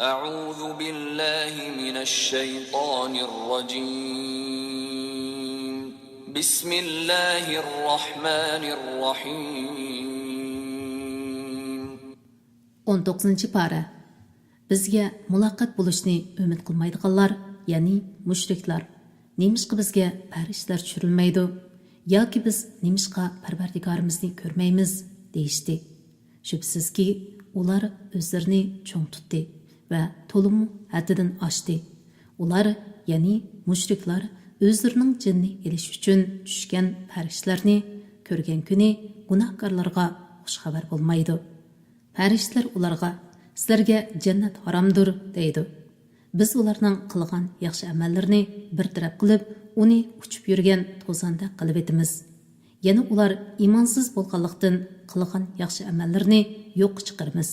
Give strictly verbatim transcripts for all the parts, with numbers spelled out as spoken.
أعوذ بالله من الشيطان الرجيم. بسم الله الرحمن الرحيم. ئون توققۇزىنچى پارە. بىزگە مۇلاقات بولۇشنى ئۈمىد قىلمايدىغانلار، يەنى مۇشرىكلار، نېمىشقا بىزگە پەرىشتىلەر چۈشۈرۈلمەيدۇ ياكى بىز نېمىشقا پەرۋەردىگارىمىزنى كۆرمەيمىز؟ دېيىشتى. شۈبھىسىزكى، ئۇلار ئۆزلىرىنى چوڭ تۇتتى ۋە تولىمۇ ھەددىدىن ئاشتى. ئۇلار، يەنى مۇشرىكلار، ئۆزلىرىنىڭ جېنىنى ئېلىش ئۈچۈن چۈشكەن پەرىشتىلەرنى كۆرگەن كۈنى گۇناھكارلارغا خۇش خەۋەر بولمايدۇ. پەرىشتىلەر ئۇلارغا، «سىلەرگە جەننەت ھارامدۇر» دەيدۇ. بىز ئۇلارنىڭ قىلغان ياخشى ئەمەللىرىنى بىر تەرەپ قىلىپ، ئۇنى ئۇچۇپ يۈرگەن توزاندەك قىلىۋېتىمىز. يەنە ئۇلار ئىمانسىز بولغانلىقتىن، قىلغان ياخشى ئەمەللىرىنى يوققا چىقىرىمىز.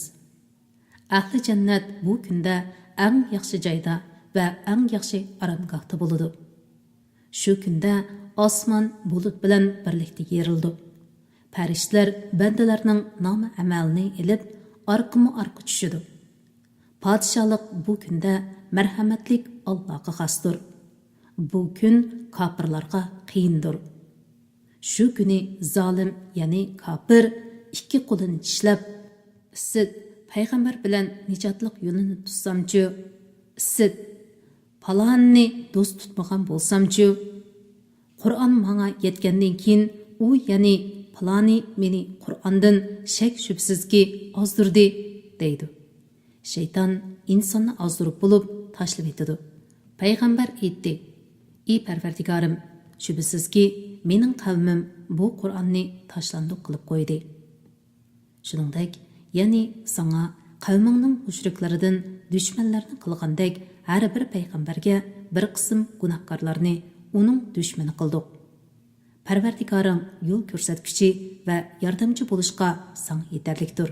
ئەھلى جەننەت بۇ كۈندە ئەڭ ياخشى جايدا ۋە ئەڭ ياخشى ئارامگاھتا بولىدۇ. شۇ كۈندە ئاسمان بۇلۇت بىلەن بىرلىكتە يېرىلىدۇ. پەرىشتىلەر بەندىلەرنىڭ نامە ئەمەلىنى ئېلىپ، ئارقىمۇ ئارقا چۈشىدۇ. پادىشاھلىق بۇ كۈندە مەرھەمەتلىك ئاللاغا خاستۇر. بۇ كۈن كاپىرلارغا قىيىندۇر. شۇ كۈنى زالىم، يەنى كاپىر، ئىككى قولىنى چىشلەپ، «سىت، پەيغەمبەر بىلەن نىجاتلىق يولىنى تۇتسامچۇ؟ سىت، پالانىنى دوست تۇتمىغان بولسامچۇ؟ قۇرئان ماڭا يەتكەندىن كېيىن، ئۇ، يەنى پالانى مېنى قۇرئاندىن شەك-شۈبھىسىزكى ئازدۇردى» دەيدۇ. شەيتان ئىنساننى ئازدۇرۇپ بولۇپ تاشلىۋېتىدۇ. پەيغەمبەر ئېيتتى، «ئى پەرۋەردىگارىم، شۈبھىسىزكى، مېنىڭ قەۋمىم بۇ قۇرئاننى تاشلاندۇق قىلىپ قويدى.» شۇنىڭدەك، يەنى ساڭا قەۋمىڭنىڭ مۇشرىكلىرىدىن دۈشمەنلەرنى قىلغاندەك، ھەر بىر پەيغەمبەرگە بىر قىسىم گۇناھكارلارنى ئۇنىڭ دۈشمىنى قىلدۇق. پەرۋەردىگارىڭ يول كۆرسەتكۈچى ۋە ياردەمچى بولۇشقا ساڭا يېتەرلىكتۇر.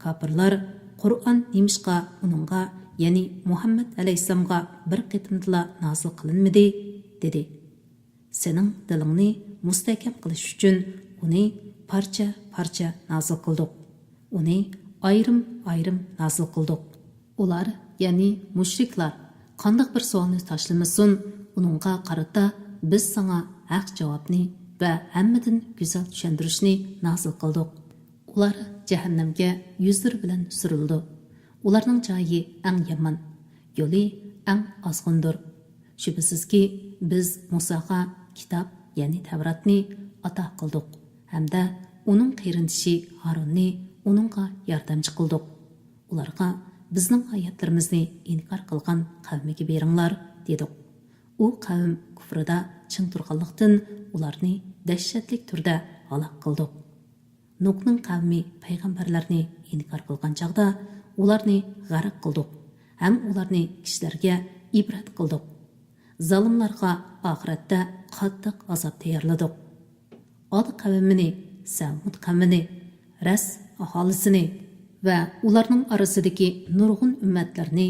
كاپىرلار، «قۇرئان نېمىشقا ئۇنىڭغا، يەنى مۇھەممەد ئەلەيھىسسالامغا بىر قېتىمدىلا نازىل قىلىنمىدى؟» دېدى. سېنىڭ دىلىڭنى مۇستەھكەم قىلىش ئۈچۈن ئۇنى پارچە-پارچە نازىل قىلدۇق. ئۇنى ئايرىم-ئايرىم نازىل قىلدۇق. ئۇلار، يەنى مۇشرىكلار، قانداق بىر سوئالنى تاشلىمىسۇن، ئۇنىڭغا قارىتا بىز ساڭا ھەق جاۋابنى ۋە ھەممىدىن گۈزەل چۈشەندۈرۈشنى نازىل قىلدۇق. ئۇلار جەھەننەمگە يۈزلىرى بىلەن سۈرۈلىدۇ. ئۇلارنىڭ جايى ئەڭ يامان، يولى ئەڭ ئازغۇندۇر. شۈبھىسىزكى، بىز مۇساغا كىتاب، يەنى تەۋراتنى ئاتا قىلدۇق ھەمدە ئۇنىڭ قېرىندىشى ھارۇننى ئۇنىڭغا ياردەمچى قىلدۇق. ئۇلارغا، «بىزنىڭ ئايەتلىرىمىزنى ئىنكار قىلغان قەۋمىگە بېرىڭلار» دېدۇق. ئۇ قەۋم كۇفرىدا چىڭ تۇرغانلىقتىن، ئۇلارنى دەھشەتلىك تۈردە ھالاك قىلدۇق. نۇھنىڭ قەۋمى پەيغەمبەرلەرنى ئىنكار قىلغان چاغدا، ئۇلارنى غەرق قىلدۇق ھەم ئۇلارنى كىشىلەرگە ئىبرەت قىلدۇق. زالىملارغا ئاخىرەتتە قاتتىق ئازاب تەييارلىدۇق. ئاد قەۋمىنى، سەمۇد قەۋمىنى، رەس ئاھالىسىنى ۋە ئۇلارنىڭ ئارىسىدىكى نۇرغۇن ئۈممەتلەرنى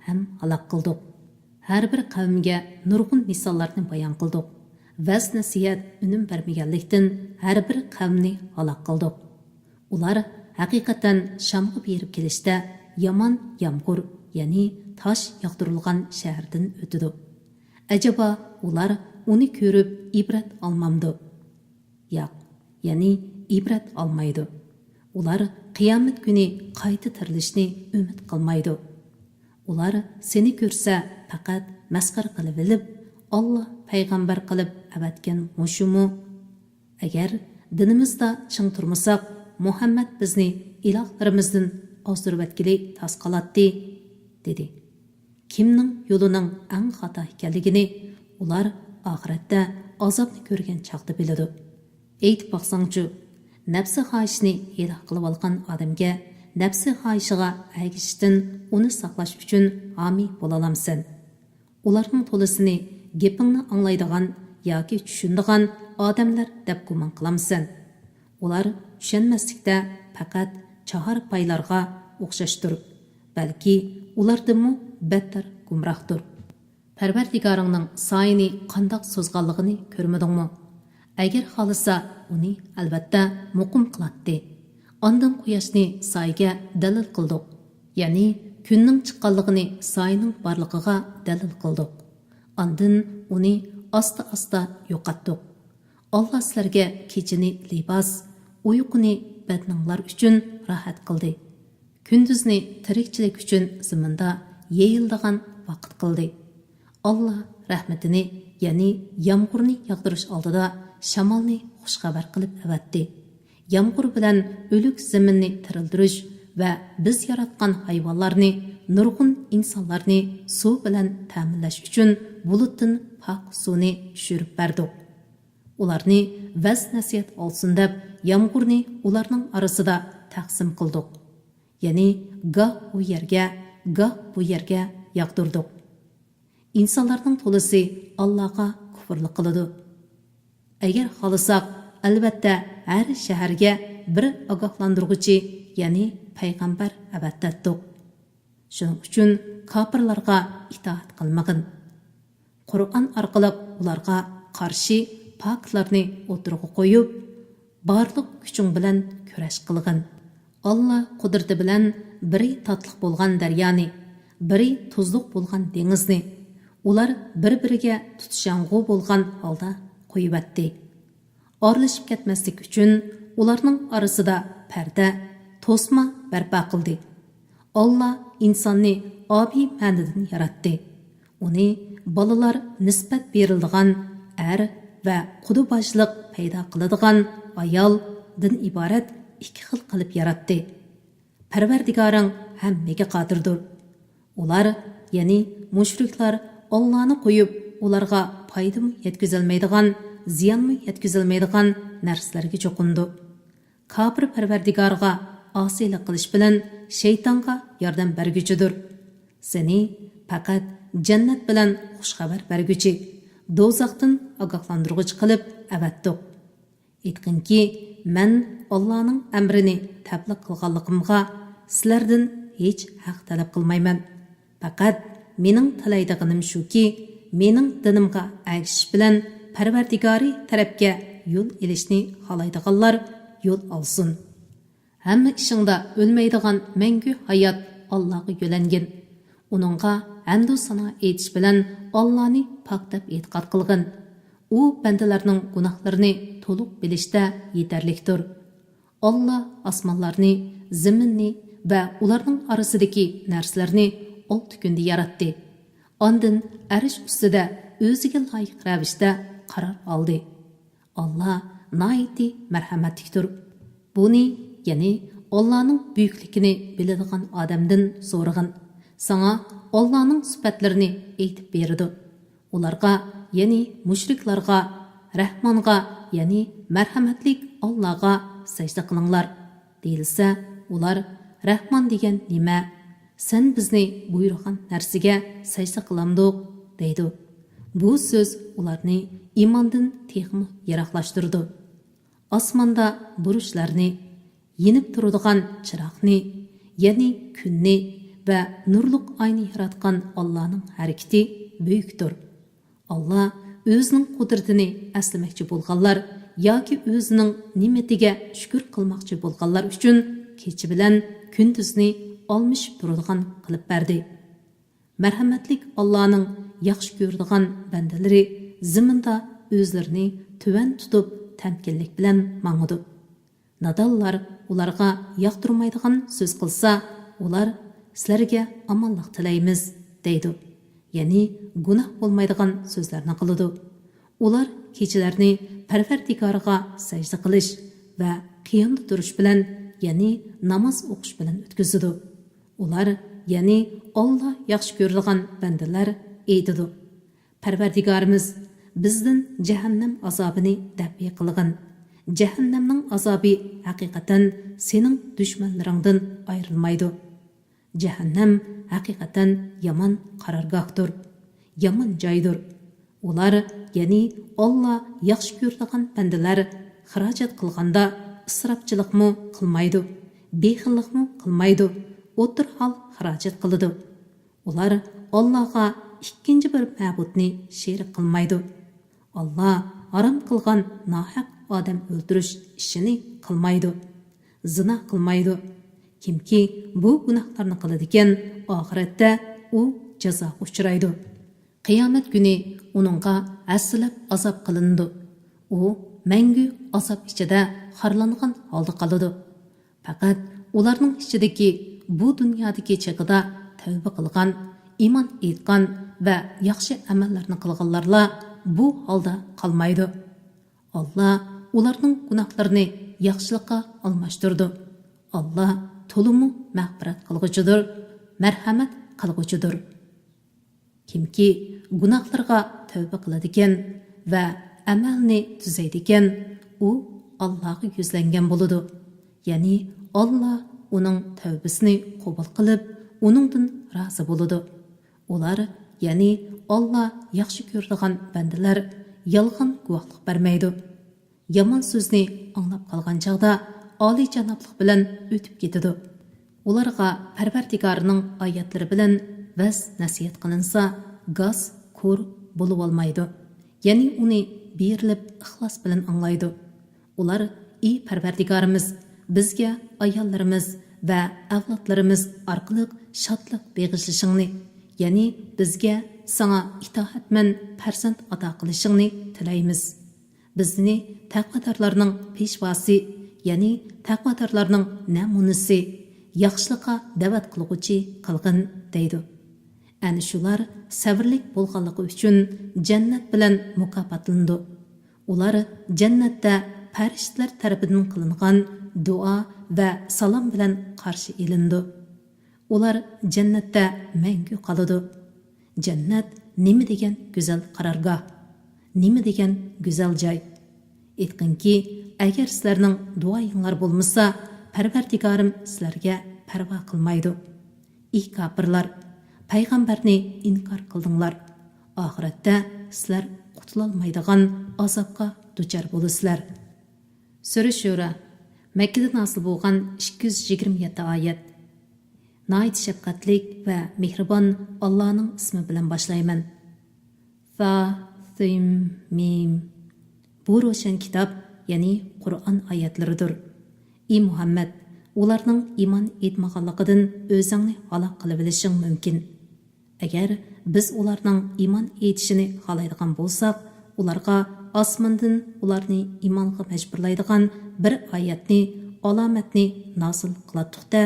ھەم ھالاك قىلدۇق. ھەر بىر قەۋمگە نۇرغۇن مىساللارنى بايان قىلدۇق. ۋەز-نەسىھەت ئۈنۈم بەرمىگەنلىكتىن، ھەر بىر قەۋمنى ھالاك قىلدۇق. ئۇلار ھەقىقەتەن شامغا بېرىپ كېلىشتە يامان يامغۇر، يەنى تاش ياغدۇرۇلغان شەھەردىن ئۆتىدۇ. ئەجەبا، ئۇلار ئۇنى كۆرۈپ ئىبرەت ئالمامدۇ؟ ياق، يەنى ئىبرەت ئالمايدۇ. ئۇلار قىيامەت كۈنى قايتا تىرىلىشنى ئۈمىد قىلمايدۇ. ئۇلار سېنى كۆرسە پەقەت مەسخىرە قىلىۋېلىپ، «ئاللا پەيغەمبەر قىلىپ ئەۋەتكەن مۇشۇمۇ؟ ئەگەر دىنىمىزدا چىڭ تۇرمىساق، مۇھەممەد بىزنى ئىلاھلىرىمىزدىن ئازدۇرۇۋەتكىلى تاس قالاتتى» دېدى. كىمنىڭ يولىنىڭ ئەڭ خاتا ئىكەنلىكىنى ئۇلار ئاخىرەتتە ئازابنى كۆرگەن چاغدا بىلىدۇ. ئېيتىپ باقساڭچۇ، نەپسى خاھىشىنى ھىلاك قىلىۋالغان ئادەمگە نەپسى خاھىشىغا ئەگىشىشتىن ئۇنى ساقلاش ئۈچۈن ھامىي بولالامسەن؟ ئۇلارنىڭ تولىسىنى گېپىڭنى ئاڭلايدىغان ياكى چۈشىنىدىغان ئادەملەر دەپ گۇمان قىلامسەن؟ ئۇلار چۈشەنمەسلىكتە پەقەت چاھارپايلارغا ئوخشاشتۇر، بەلكى ئۇلاردىنمۇ بەتتەر گۇمراھتۇر. پەرۋەردىگارىڭنىڭ سايىنى قانداق سوزغانلىقىنى كۆرمىدىڭمۇ؟ ئەگەر خالىسا، ئۇنى، ئەلۋەتتە، مۇقىم قىلاتتى. ئاندىن قۇياشنى سايىگە دەلىل قىلدۇق، يەنى كۈننىڭ چىققانلىقىنى سايىنىڭ بارلىقىغا دەلىل قىلدۇق. ئاندىن ئۇنى ئاستا-ئاستا يوقاتتۇق. ئاللا سىلەرگە كېچىنى لىباس، ئۇيقۇنى بەدىنىڭلار ئۈچۈن راھەت قىلدى. كۈندۈزنى تىرىكچىلىك ئۈچۈن زېمىندا يېيىلىدىغان ۋاقىت قىلدى. ئاللا رەھمىتىنى، يەنى يامغۇرنى ياغدۇرۇش ئالدىدا شامالنى خۇش خەۋەر قىلىپ ئەۋەتتى. يامغۇر بىلەن ئۆلۈك زېمىننى تىرىلدۈرۈش ۋە بىز ياراتقان ھايۋانلارنى، نۇرغۇن ئىنسانلارنى سۇ بىلەن تەمىنلەش ئۈچۈن بۇلۇتتىن پاك سۇنى چۈشۈرۈپ بەردۇق. ئۇلارنى ۋەز-نەسىھەت ئالسۇن دەپ يامغۇرنى ئۇلارنىڭ ئارىسىدا تەقسىم قىلدۇق. يەنى گاھ ئۇ يەرگە، گاھ بۇ يەرگە ياغدۇردۇق. ئىنسانلارنىڭ تولىسى ئاللاغا كۇفرلۇق قىلىدۇ. ئەگەر خالىساق، ئەلۋەتتە ھەر شەھەرگە بىر ئاگاھلاندۇرغۇچى، يەنى پەيغەمبەر ئەۋەتەتتۇق. شۇنىڭ ئۈچۈن كاپىرلارغا ئىتائەت قىلمىغىن. قۇرئان ئارقىلىق ئۇلارغا قارشى پاكىتلارنى ئوتتۇرىغا قويۇپ، بارلىق كۈچۈڭ بىلەن كۈرەش قىلغىن. ئاللا قۇدرىتى بىلەن بىرى تاتلىق بولغان دەريانى، بىرى تۇزلۇق بولغان دېڭىزنى ئۇلار بىر-بىرىگە تۇتىشاڭغۇ بولغان ھالدا قويۇۋەتتى. ئارىلىشىپ كەتمەسلىك ئۈچۈن ئۇلارنىڭ ئارىسىدا پەردە، توسما بەرپا قىلدى. ئاللا ئىنساننى ئابىي مەنىدىن ياراتتى. ئۇنى بالىلار نىسبەت بېرىلىدىغان ئەر ۋە قۇدا باشلىق پەيدا قىلىدىغان ئايال دىن ئىبارەت ئىككى خىل قىلىپ ياراتتى. پەرۋەردىگارىڭ ھەممىگە قادىردۇر. ئۇلار، يەنى مۇشرىكلار ئاللانى قويۇپ، ئۇلارغا پايدىمۇ يەتكۈزەلمەيدىغان، زىيانمۇ يەتكۈزەلمەيدىغان نەرسىلەرگە چوقۇنىدۇ. كاپىر پەرۋەردىگارىغا ئاسىيلىق قىلىش بىلەن شەيتانغا ياردەم بەرگۈچىدۇر. سېنى پەقەت جەننەت بىلەن خۇش خەۋەر بەرگۈچى، دوزاختىن ئاگاھلاندۇرغۇچى قىلىپ ئەۋەتتۇق. ئېيتقىنكى، مەن ئاللانىڭ ئەمرىنى تەبلىغ قىلغانلىقىمغا سىلەردىن ھېچ ھەق تەلەپ قىلمايمەن. پەقەت مېنىڭ تىلەيدىغىنىم شۇكى، مېنىڭ دىنىمغا ئەگىشىش بىلەن پەرۋەردىگارى تەرەپكە يول ئېلىشنى خالايدىغانلار يول ئالسۇن. ھەممە ئىشىڭدا ئۆلمەيدىغان مەڭگۈ ھايات ئاللاغا يۆلەنگىن. ئۇنىڭغا ھەمدۇ سانا ئېيتىش بىلەن ئاللانى پاك دەپ ئېتىقاد قىلغىن. ئۇ بەندىلەرنىڭ گۇناھلىرىنى تولۇق بىلىشتە يېتەرلىكتۇر. ئاللا ئاسمانلارنى، زېمىننى ۋە ئۇلارنىڭ ئارىسىدىكى نەرسىلەرنى ئالتە كۈندە ياراتتى. ئاندىن ئەرش ئۈستىدە ئۆزىگە لايىق رەۋىشتە قارار ئالدى. ئاللا ناھايىتى مەرھەمەتلىكتۇر. بۇنى، يەنى ئاللانىڭ بۈيۈكلۈكىنى بىلىدىغان ئادەمدىن سورىغىن. ساڭا ئاللانىڭ سۈپەتلىرىنى ئېيتىپ بېرىدۇ. ئۇلارغا، يەنى مۇشرىكلارغا، رەھمانغا، يەنى مەرھەمەتلىك ئاللاغا سەجدە قىلىڭلار، دېيىلسە، ئۇلار، رەھمان دېگەن نېمە؟ سەن بىزنى بۇيرۇغان نەرسىگە سەجدە قىلامدۇق؟ دەيدۇ. بۇ سۆز ئۇلارنى ئىماندىن تېخىمۇ يىراقلاشتۇرىدۇ. ئاسماندا بۇرۇچلارنى، يېنىپ تۇرىدىغان چىراغنى، يەنى كۈننى ۋە نۇرلۇق ئاينى ياراتقان ئاللانىڭ ھەرىكىتى بۈيۈكتۇر. ئاللا ئۆزىنىڭ قۇدرىتىنى ئەسلىمەكچى بولغانلار ياكى ئۆزىنىڭ نېمىتىگە شۈكۈر قىلماقچى بولغانلار ئۈچۈن كېچە بىلەن كۈندۈزنى ئالمىشىپ تۇرىدىغان قىلىپ بەردى. مەرھەمەتلىك ئاللانىڭ ياخشى كۆرىدىغان بەندىلىرى زېمىندا ئۆزلىرىنى تۆۋەن تۇتۇپ، تەمكىنلىك بىلەن ماڭىدۇ. نادانلار ئۇلارغا ياقتۇرمايدىغان سۆز قىلسا، ئۇلار، «سىلەرگە ئامانلىق تىلەيمىز» دەيدۇ. يەنى گۇناھ بولمايدىغان سۆزلەرنى قىلىدۇ. ئۇلار كېچىلەرنى پەرۋەردىگارىغا سەجدە قىلىش ۋە قىيامدا تۇرۇش بىلەن، يەنى ناماز ئوقۇش بىلەن ئۆتكۈزىدۇ. ئۇلار، يەنى ئاللا ياخشى كۆرىدىغان بەندىلەر ئېيتىدۇ: «پەرۋەردىگارىمىز، بىزدىن جەھەننەم ئازابىنى دەپئى قىلغىن. جەھەننەمنىڭ ئازابى ھەقىقەتەن سېنىڭ دۈشمەنلىرىڭدىن ئايرىلمايدۇ. جەھەننەم ھەقىقەتەن يامان قارارگاھتۇر، يامان جايدۇر.» ئۇلار، يەنى ئاللا ياخشى كۆرىدىغان بەندىلەر خىراجەت قىلغاندا ئىسراپچىلىقمۇ قىلمايدۇ، بېخىللىقمۇ قىلمايدۇ، ئوتتۇرا ھال خىراجەت قىلىدۇ. ئۇلار ئاللاغا ئىككىنچى بىر مەبۇدنى شېرىك قىلمايدۇ. ئاللا ھارام قىلغان ناھەق ئادەم ئۆلتۈرۈش ئىشىنى قىلمايدۇ. زىنا قىلمايدۇ. كىمكى بۇ گۇناھلارنى قىلىدىكەن، ئاخىرەتتە ئۇ جازاغا ئۇچرايدۇ. قىيامەت كۈنى ئۇنىڭغا ھەسسىلەپ ئازاب قىلىنىدۇ. ئۇ مەڭگۈ ئازاب ئىچىدە خارلانغان ھالدا قالىدۇ. پەقەت ئۇلارنىڭ ئىچىدىكى بۇ دۇنيادىكى چېغىدا تەۋبە قىلغان، ئىمان ئېيتقان ۋە ياخشى ئەمەللەرنى قىلغانلارلا بۇ ھالدا قالمايدۇ. ئاللا ئۇلارنىڭ گۇناھلىرىنى ياخشىلىققا ئالماشتۇرىدۇ. ئاللا تولىمۇ مەغپىرەت قىلغۇچىدۇر، مەرھەمەت قىلغۇچىدۇر. كىمكى گۇناھلىرىغا تەۋبە قىلىدىكەن ۋە ئەمەلنى تۈزەيدىكەن، ئۇ ئاللاغا يۈزلەنگەن بولىدۇ. يەنى ئاللا ئۇنىڭ تەۋبىسىنى قوبۇل قىلىپ، ئۇنىڭدىن رازى بولىدۇ. ئۇلار، يەنى ئاللا ياخشى كۆرىدىغان بەندىلەر يالغان گۇۋاھلىق بەرمەيدۇ. يامان سۆزنى ئاڭلاپ قالغان چاغدا ئالىيجانابلىق بىلەن ئۆتۈپ كېتىدۇ. ئۇلارغا پەرۋەردىگارىنىڭ ئايەتلىرى بىلەن ۋەز-نەسىھەت قىلىنسا، گاس، كور بولۇۋالمايدۇ. يەنى ئۇنى بېرىلىپ ئىخلاس بىلەن ئاڭلايدۇ. ئۇلار، ئى پەرۋەردىگارىمىز، بىزگە ئاياللىرىمىز ۋە ئەۋلادلىرىمىز ئارقىلىق شادلىق بېغىشلىشىڭنى، يەنى بىزگە ساڭا ئىتائەتمەن پەرزەنت ئاتا قىلىشىڭنى تىلەيمىز. بىزنى تەقۋادارلارنىڭ پېشۋاسى، يەنى تەقۋادارلارنىڭ نەمۇنىسى، ياخشىلىققا دەۋەت قىلغۇچى قىلغىن، دەيدۇ. ئەنە شۇلار سەۋرلىك بولغانلىقى ئۈچۈن جەننەت بىلەن مۇكاپاتلىنىدۇ. ئۇلار جەننەتتە پەرىشتىلەر تەرىپىدىن قىلىنغان دۇئا ۋە سالام بىلەن قارشى ئېلىنىدۇ. ئۇلار جەننەتتە مەڭگۈ قالىدۇ. جەننەت نېمە دېگەن گۈزەل قارارگاھ! نېمە دېگەن گۈزەل جاي! ئېيتقىنكى، ئەگەر سىلەرنىڭ دۇئايىڭلار بولمىسا، پەرۋەردىگارىم سىلەرگە پەرۋا قىلمايدۇ. ئى كاپىرلار، پەيغەمبەرنى ئىنكار قىلدىڭلار. ئاخىرەتتە سىلەر قۇتۇلالمايدىغان ئازابقا دۇچار بولىسىلەر. سۈرە شۇرا، مەككىدە نازىل بولغان، ئىككى يۈز يىگىرمە يەتتە ئايەت. ناھايىتى شەپقەتلىك ۋە مېھرىبان ئاللانىڭ ئىسمى بىلەن باشلايمەن. فا، سىم، مىم. بۇ روشەن كىتاب، يەنى قۇرئان ئايەتلىرىدۇر. ئى مۇھەممەد، ئۇلارنىڭ ئىمان ئېيتمىغانلىقىدىن ئۆزۈڭنى ھالاك قىلىۋېلىشىڭ مۇمكىن. ئەگەر بىز ئۇلارنىڭ ئىمان ئېيتىشىنى خالايدىغان بولساق، ئۇلارغا ئاسماندىن ئۇلارنى ئىمانغا مەجبۇرلايدىغان بىر ئايەتنى، ئالامەتنى نازىل قىلاتتۇق-دە،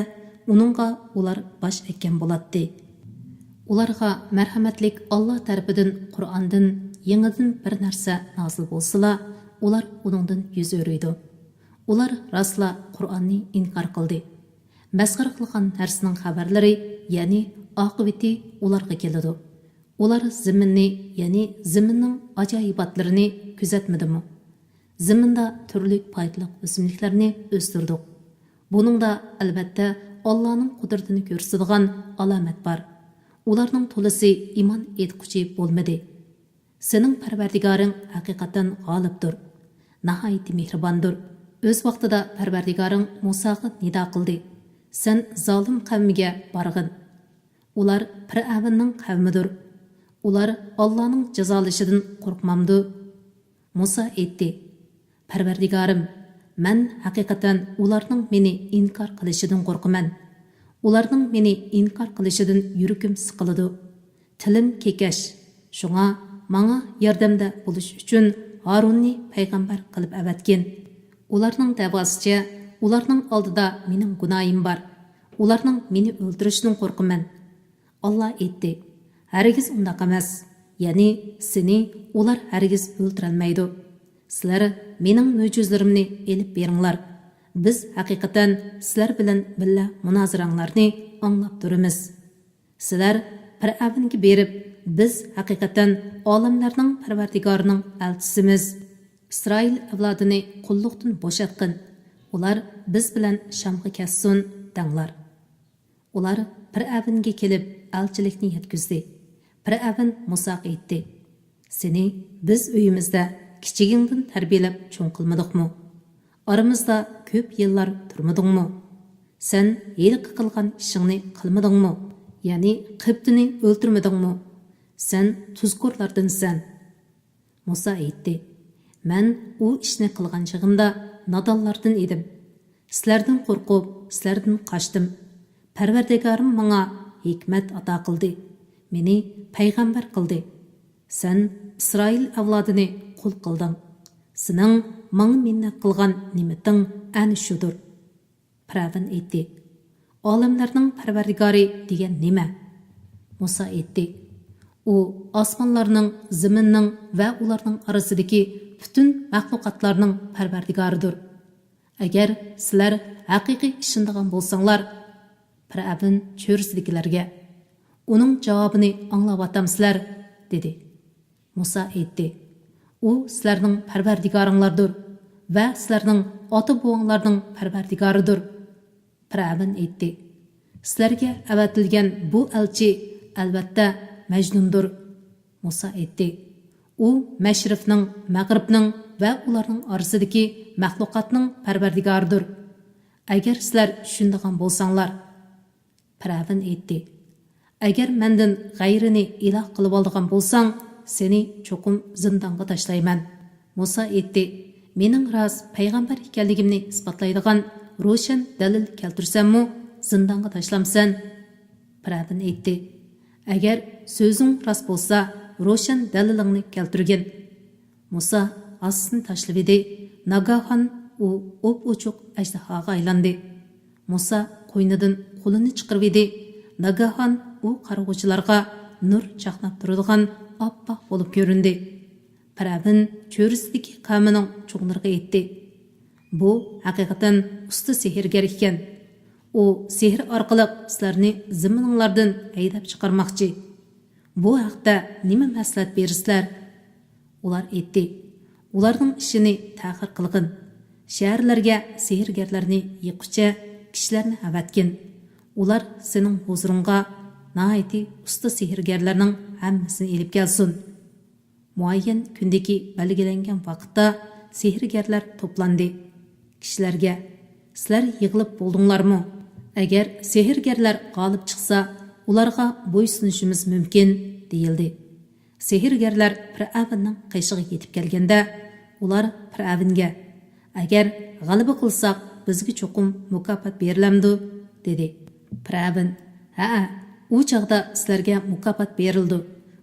ئۇنىڭغا ئۇلار باش ئەگكەن بولاتتى. ئۇلارغا مەرھەمەتلىك ئاللا تەرىپىدىن قۇرئاندىن يېڭىدىن بىر نەرسە نازىل بولسىلا، ئۇلار ئۇنىڭدىن يۈز ئۆرۈيدۇ. ئۇلار راسلا قۇرئاننى ئىنكار قىلدى. مەسخىرە قىلغان نەرسىنىڭ خەۋەرلىرى، يەنى ئاقىۋىتى ئۇلارغا كېلىدۇ. ئۇلار زېمىننى، يەنى زېمىننىڭ ئاجايىباتلىرىنى كۆزەتمىدىمۇ؟ زېمىندا تۈرلۈك پايدىلىق ئۆسۈملۈكلەرنى ئۆستۈردۇق. بۇنىڭدا، ئەلۋەتتە، ئاللانىڭ قۇدرىتىنى كۆرسىتىدىغان ئالامەت بار. ئۇلارنىڭ تولىسى ئىمان ئېيتقۇچى بولمىدى. سېنىڭ پەرۋەردىگارىڭ ھەقىقەتەن غالىبتۇر، ناھايىتى مېھرىباندۇر. ئۆز ۋاقتىدا پەرۋەردىگارىڭ مۇساغا نىدا قىلدى، سەن زالىم قەۋمگە بارغىن. ئۇلار پىرئەۋننىڭ قەۋمىدۇر. ئۇلار ئاللانىڭ جازالىشىدىن قورقمامدۇ؟ مۇسا ئېيتتى، پەرۋەردىگارىم، مەن ھەقىقەتەن ئۇلارنىڭ مېنى ئىنكار قىلىشىدىن قورقىمەن. ئۇلارنىڭ مېنى ئىنكار قىلىشىدىن يۈرىكىم سىقىلىدۇ. تىلىم كېكەش. شۇڭا ماڭا ياردەمدە بولۇش ئۈچۈن ھارۇننى پەيغەمبەر قىلىپ ئەۋەتكىن. ئۇلارنىڭ دەۋاسىچە، ئۇلارنىڭ ئالدىدا مېنىڭ گۇناھىم بار. ئۇلارنىڭ مېنى ئۆلتۈرۈشىدىن قورقىمەن. ئاللا ئېيتتى، ھەرگىز ئۇنداق ئەمەس، يەنى سېنى ئۇلار ھەرگىز ئۆلتۈرەلمەيدۇ. سىلەر مېنىڭ مۆجىزىلىرىمنى ئېلىپ بېرىڭلار. بىز ھەقىقەتەن سىلەر بىلەن بىللە مۇنازىرەڭلارنى ئاڭلاپ تۇرىمىز. سىلەر پىرئەۋنگە بېرىپ، بىز ھەقىقەتەن ئالەملەرنىڭ پەرۋەردىگارىنىڭ ئەلچىسىمىز. ئىسرائىل ئەۋلادىنى قۇللۇقتىن بوشاتقىن، ئۇلار بىز بىلەن شامغا كەتسۇن، دەڭلار. ئۇلار پىرئەۋنگە كېلىپ ئەلچىلىكنى يەتكۈزدى. پىرئەۋن مۇساغا ئېيتتى، سېنى بىز ئۆيىمىزدە كىچىكىڭدىن تەربىيەلەپ چوڭ قىلمىدۇقمۇ؟ ئارىمىزدا كۆپ يىللار تۇرمىدىڭمۇ؟ سەن ھېلىقى قىلغان ئىشىڭنى قىلمىدىڭمۇ؟ يەنى قىبتىنى ئۆلتۈرمىدىڭمۇ؟ سەن تۇزكورلاردىنسەن. مۇسا ئېيتتى، مەن ئۇ ئىشنى قىلغان چېغىمدا نادانلاردىن ئىدىم. سىلەردىن قورقۇپ، سىلەردىن قاچتىم. پەرۋەردىگارىم ماڭا ھېكمەت ئاتا قىلدى، مېنى پەيغەمبەر قىلدى. سەن ئىسرائىل ئەۋلادىنى قۇل قىلدىڭ. سېنىڭ ماڭا مىننەت قىلغان نېمىتىڭ ئەنە شۇدۇر. پىرئەۋن ئېيتتى: «ئالەملەرنىڭ پەرۋەردىگارى دېگەن نېمە؟» مۇسا ئېيتتى: «ئۇ ئاسمانلارنىڭ، زېمىننىڭ ۋە ئۇلارنىڭ ئارىسىدىكى پۈتۈن مەخلۇقاتلارنىڭ پەرۋەردىگارىدۇر. ئەگەر سىلەر ھەقىقىي ئىشىنىدىغان بولساڭلار»، پىرئەۋن چۆرىسىدىكىلەرگە: «ئۇنىڭ جاۋابىنى ئاڭلاۋاتامسىلەر؟» دېدى. مۇسا ئېيتتى: «ئۇ سىلەرنىڭ پەرۋەردىگارىڭلاردۇر ۋە سىلەرنىڭ ئاتا-بوۋاڭلارنىڭ پەرۋەردىگارىدۇر.» پىرئەۋن ئېيتتى: «سىلەرگە ئەۋەتىلگەن بۇ ئەلچى، ئەلۋەتتە، مەجنۇندۇر.» مۇسا ئېيتتى: «ئۇ مەشرىقنىڭ، مەغرىبنىڭ ۋە ئۇلارنىڭ ئارىسىدىكى مەخلۇقاتنىڭ پەرۋەردىگارىدۇر. ئەگەر سىلەر چۈشىنىدىغان بولساڭلار.» پىرئەۋن ئېيتتى: «ئەگەر مەندىن غەيرىنى ئىلاھ قىلىۋالىدىغان بولساڭ، سېنى چوقۇم زىندانغا تاشلايمەن.» مۇسا ئېيتتى: «مېنىڭ راست پەيغەمبەر ئىكەنلىكىمنى ئىسپاتلايدىغان روشەن دەلىل كەلتۈرسەممۇ زىندانغا تاشلامسەن؟» پىرئەۋن ئېيتتى: «ئەگەر سۆزۈڭ راست بولسا، روشەن دەلىلىڭنى كەلتۈرگىن.» مۇسا ئاسىسىنى تاشلىۋىدى. ناگاھان ئۇ ئوپئوچۇق ئەجدىھاغا ئايلاندى. مۇسا قوينىدىن قولىنى چىقىرىۋىدى. ناگاھان ئۇ قارىغۇچىلارغا نۇر چاقناپ تۇرىدىغان ئاپئاق بولۇپ كۆرۈندى. پىرئەۋن چۆرىسىدىكى قەۋمىنىڭ چوڭلىرىغا ئېيتتى: «بۇ ھەقىقەتەن ئۇستا سېھىرگەر ئىكەن. ئۇ سېھىر ئارقىلىق سىلەرنى زېمىنىڭلاردىن ھەيدەپ چىقارماقچى. بۇ ھەقتە نېمە مەسلىھەت بېرىسىلەر؟» ئۇلار ئېيتتى: «ئۇلارنىڭ ئىشىنى تەخىر قىلغىن. شەھەرلەرگە سېھىرگەرلەرنى يىغقۇچە كىشىلەرنى ئەۋەتكىن. ئۇلار سېنىڭ ھۇزۇرۇڭغا ناھايىتى ئۇستا سېھىرگەرلەرنىڭ ھەممىسىنى ئېلىپ كەلسۇن.» مۇئەييەن كۈندىكى بەلگىلەنگەن ۋاقىتتا سېھىرگەرلەر توپلاندى. كىشىلەرگە: «سىلەر يىغىلىپ بولدۇڭلارمۇ؟ ئەگەر سېھىرگەرلەر غالىب چىقسا، ئۇلارغا بويسۇنۇشىمىز مۇمكىن» دېيىلدى. سېھىرگەرلەر پىرئەۋننىڭ قېشىغا يېتىپ كەلگەندە، ئۇلار پىرئەۋنگە: «ئەگەر غەلىبە قىلساق، بىزگە چوقۇم مۇكاپات بېرىلەمدۇ؟» دېدى. پىرئەۋن: «ھەئە، ئۇ چاغدا سىلەرگە مۇكاپات بېرىلىدۇ.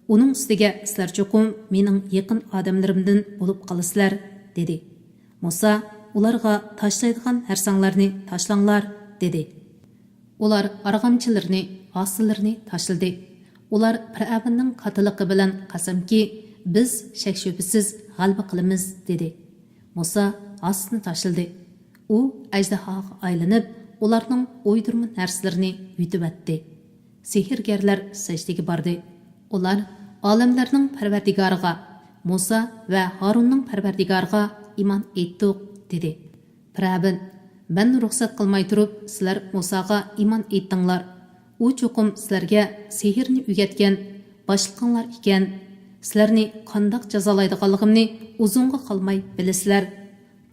ئۇنىڭ ئۈستىگە سىلەر چوقۇم مېنىڭ يېقىن ئادەملىرىمدىن بولۇپ قالىسىلەر» دېدى. مۇسا ئۇلارغا: «تاشلايدىغان نەرسەڭلارنى تاشلاڭلار» دېدى. ئۇلار ئارغامچىلىرىنى، ھاسىلىرىنى تاشلىدى. ئۇلار پىرئەۋننىڭ كاتتىلىقى بىلەن قەسەمكى، «بىز شەك-شۈبھىسىز غەلىبە قىلىمىز» دېدى. مۇسا ھاسىسىنى تاشلىدى. ئۇ ئەجدىھاغا ئايلىنىپ، ئۇلارنىڭ ئويدۇرما نەرسىلىرىنى يۇتۇۋەتتى. سېھىرگەرلەر سەجدىگە باردى. ئۇلار: «ئالەملەرنىڭ پەرۋەردىگارىغا، مۇسا ۋە ھارۇننىڭ پەرۋەردىگارىغا ئىمان ئېيتتۇق» دېدى. پىرئەۋن: «مەن رۇخسەت قىلماي تۇرۇپ، سىلەر مۇساغا ئىمان ئېيتتىڭلار. ئۇ چوقۇم سىلەرگە سېھىرنى ئۆگەتكەن باشلىقىڭلار ئىكەن. سىلەرنى قانداق جازالايدىغانلىقىمنى ئۇزۇنغا قالماي بىلىسىلەر.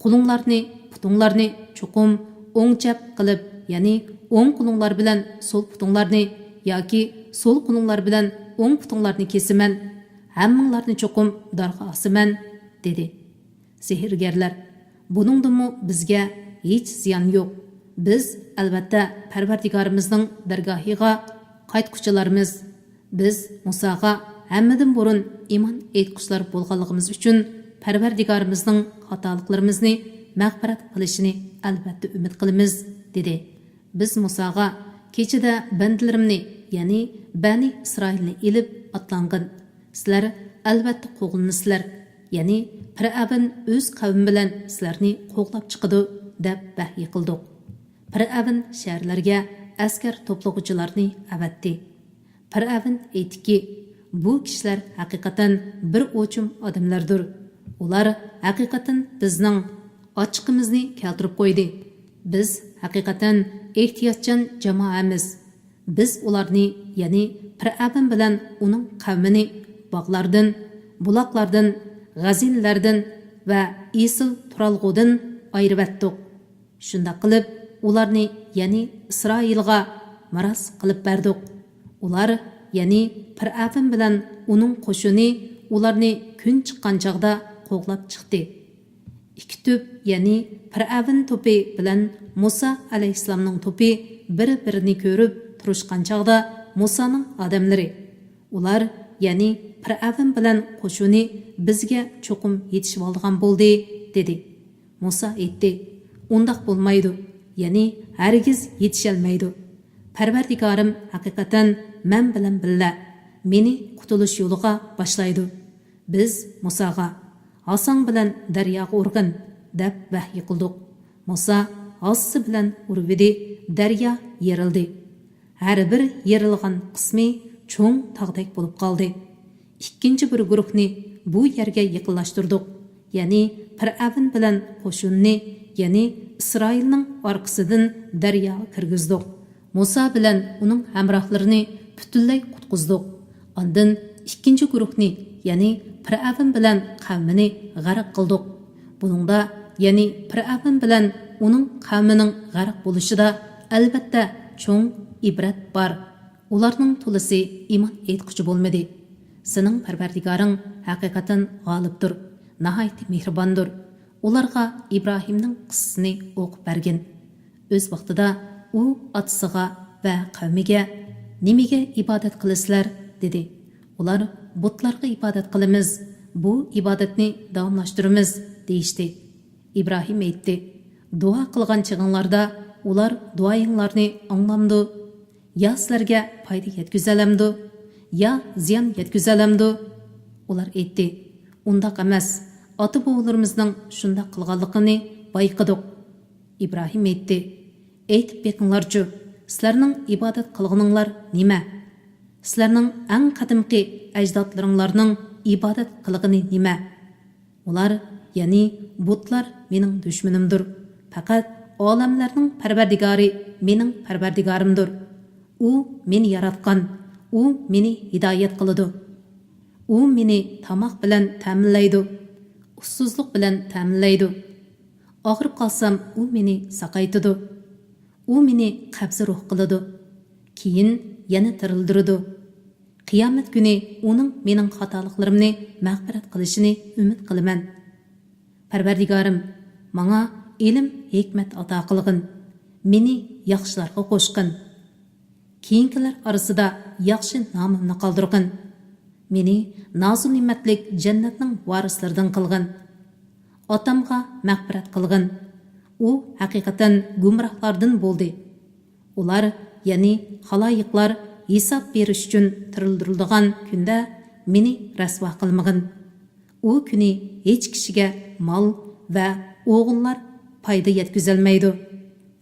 قولۇڭلارنى، پۇتۇڭلارنى چوقۇم ئوڭ چەپ قىلىپ، يەنى ئوڭ قولۇڭلار بىلەن سول پۇتۇڭلارنى ياكى سول قولۇڭلار بىلەن ئوڭ پۇتۇڭلارنى كېسىمەن. ھەممىڭلارنى چوقۇم دارغا ئاسىمەن» دېدى. سېھىرگەرلەر: «بۇنىڭدىنمۇ بىزگە ھېچ زىيان يوق. بىز، ئەلۋەتتە، پەرۋەردىگارىمىزنىڭ دەرگاھىغا قايتقۇچىلارمىز. بىز مۇساغا ھەممىدىن بۇرۇن ئىمان ئېيتقۇچىلار بولغانلىقىمىز ئۈچۈن پەرۋەردىگارىمىزنىڭ خاتالىقلىرىمىزنى مەغپىرەت قىلىشىنى ئەلۋەتتە ئۈمىد قىلىمىز» دېدى. بىز مۇساغا: «كېچىدە بەندىلىرىمنى، يەنى بەنى ئىسرائىلنى ئېلىپ ئاتلانغىن. سىلەر ئەلۋەتتە قوغلىنىسىلەر، يەنى پىرئەۋن ئۆز قەۋمى بىلەن سىلەرنى قوغلاپ چىقىدۇ» دەپ ۋەھيى قىلدۇق. پىرئەۋن شەھەرلەرگە ئەسكەر توپلىغۇچىلارنى ئەۋەتتى. پىرئەۋن ئېيتتىكى: «بۇ كىشىلەر ھەقىقەتەن بىر ئوچۇم ئادەملەردۇر. ئۇلار ھەقىقەتەن بىزنىڭ ئاچچىقىمىزنى كەلتۈرۈپ قويدى. بىز ھەقىقەتەن ئېھتىياتچان جامائەمىز. بىز ئۇلارنى، يەنى پىرئەۋن بىلەن ئۇنىڭ قەۋمىنى باغلاردىن، بۇلاقلاردىن، غەزىنىلەردىن ۋە ئېسىل تۇرالغۇدىن ئايرىۋەتتۇق. شۇنداق قىلىپ، ئۇلارنى، يەنى ئىسرائىلغا مىراس قىلىپ بەردۇق. ئۇلار، يەنى پىرئەۋن بىلەن ئۇنىڭ قوشۇنى ئۇلارنى كۈن چىققان چاغدا قوغلاپ چىقتى. ئىككى توپ، يەنى پىرئەۋن توپى بىلەن مۇسا ئەلەيھىسسالامنىڭ توپى بىر-بىرىنى كۆرۈپ تۇرۇشقان چاغدا، مۇسانىڭ ئادەملىرى، ئۇلار، يەنى پىرئەۋن بىلەن قوشۇنى بىزگە چوقۇم يېتىشىۋالىدىغان بولدى، دېدى. مۇسا ئېيتتى، ئۇنداق بولمايدۇ، يەنى ھەرگىز يېتىشەلمەيدۇ. پەرۋەردىگارىم ھەقىقەتەن مەن بىلەن بىللە، مېنى قۇتۇلۇش يولىغا باشلايدۇ. بىز مۇساغا، ھاساڭ بىلەن دەرياغا ئۇرغىن، دەپ ۋەھيى قىلدۇق. مۇسا ھاسىسى بىلەن ئۇرۇۋىدى، دەريا يېرىلدى. ھەر بىر يېرىلغان قىسمى چوڭ تاغدەك بولۇپ قالدى. ئىككىنچى بىر گۇرۇھنى بۇ يەرگە يېقىنلاشتۇردۇق، يەنى پىرئەۋن بىلەن قوشۇنىنى، يەنى ئىسرائىلنىڭ ئارقىسىدىن دەرياغا كىرگۈزدۇق. مۇسا بىلەن ئۇنىڭ ھەمراھلىرىنى پۈتۈنلەي قۇتقۇزدۇق. ئاندىن ئىككىنچى گۇرۇھنى، يەنى پىرئەۋن بىلەن قەۋمىنى غەرق قىلدۇق. بۇنىڭدا، يەنى پىرئەۋن بىلەن ئۇنىڭ قەۋمىنىڭ غەرق بولۇشىدا، ئەلۋەتتە، چوڭ ئىبرەت بار. ئۇلارنىڭ تولىسى ئىمان ئېيتقۇچى بولمىدى. سېنىڭ پەرۋەردىگارىڭ ھەقىقەتەن غالىبتۇر، ناھايىتى مېھرىباندۇر. ئۇلارغا ئىبراھىمنىڭ قىسسىسىنى ئوقۇپ بەرگىن. ئۆز ۋاقتىدا ئۇ ئاتىسىغا ۋە قەۋمىگە، «نېمىگە ئىبادەت قىلىسىلەر؟» دېدى. ئۇلار، «بۇتلارغا ئىبادەت قىلىمىز، بۇ ئىبادەتنى داۋاملاشتۇرىمىز» دېيىشتى. ئىبراھىم ئېيتتى، «دۇئا قىلغان چېغىڭلاردا ئۇلار دۇئايىڭلارنى ئاڭلامدۇ؟ يا سىلەرگە پايدا يەتكۈزەلەمدۇ؟ يا زىيان يەتكۈزەلەمدۇ؟» ئۇلار ئېيتتى، «ئۇنداق ئەمەس، ئاتا-بوۋىلىرىمىزنىڭ شۇنداق قىلغانلىقىنى بايقىدۇق.» ئىبراھىم ئېيتتى، «ئېيتىپ بېقىڭلارچۇ، سىلەرنىڭ ئىبادەت قىلغىنىڭلار نېمە؟ سىلەرنىڭ ئەڭ قەدىمكى ئەجدادلىرىڭلارنىڭ ئىبادەت قىلغىنى نېمە؟» ئۇلار، يەنى بۇتلار مېنىڭ دۈشمىنىمدۇر. پەقەت ئالەملەرنىڭ پەرۋەردىگارى مېنىڭ پەرۋەردىگارىمدۇر. ئۇ مېنى ياراتقان، ئۇ مېنى ھىدايەت قىلىدۇ. ئۇ مېنى تاماق بىلەن تەمىنلەيدۇ، ئۇسسۇزلۇق بىلەن تەمىنلەيدۇ. ئاغرىپ قالسام، ئۇ مېنى ساقايتىدۇ. ئۇ مېنى قەبزى روھ قىلىدۇ. كېيىن يەنە تىرىلدۈرىدۇ. قىيامەت كۈنى ئۇنىڭ مېنىڭ خاتالىقلىرىمنى مەغپىرەت قىلىشىنى ئۈمىد قىلىمەن. پەرۋەردىگارىم، ماڭا ئىلىم، ھېكمەت ئاتا قىلغىن. مېنى ياخشىلارغا قوشقىن. كېيىنكىلەر ئارىسىدا ياخشى نامىمنى قالدۇرغىن. مېنى نازۇ نېمەتلىك جەننەتنىڭ ۋارىسلىرىدىن قىلغىن. ئاتامغا مەغپىرەت قىلغىن. ئۇ ھەقىقەتەن گۇمراھلاردىن بولدى. ئۇلار، يەنى خالايىقلار ھېساب بېرىش ئۈچۈن تىرىلدۈرۈلىدىغان كۈندە مېنى رەسۋا قىلمىغىن. ئۇ كۈنى ھېچ كىشىگە مال ۋە ئوغۇللار پايدا يەتكۈزەلمەيدۇ.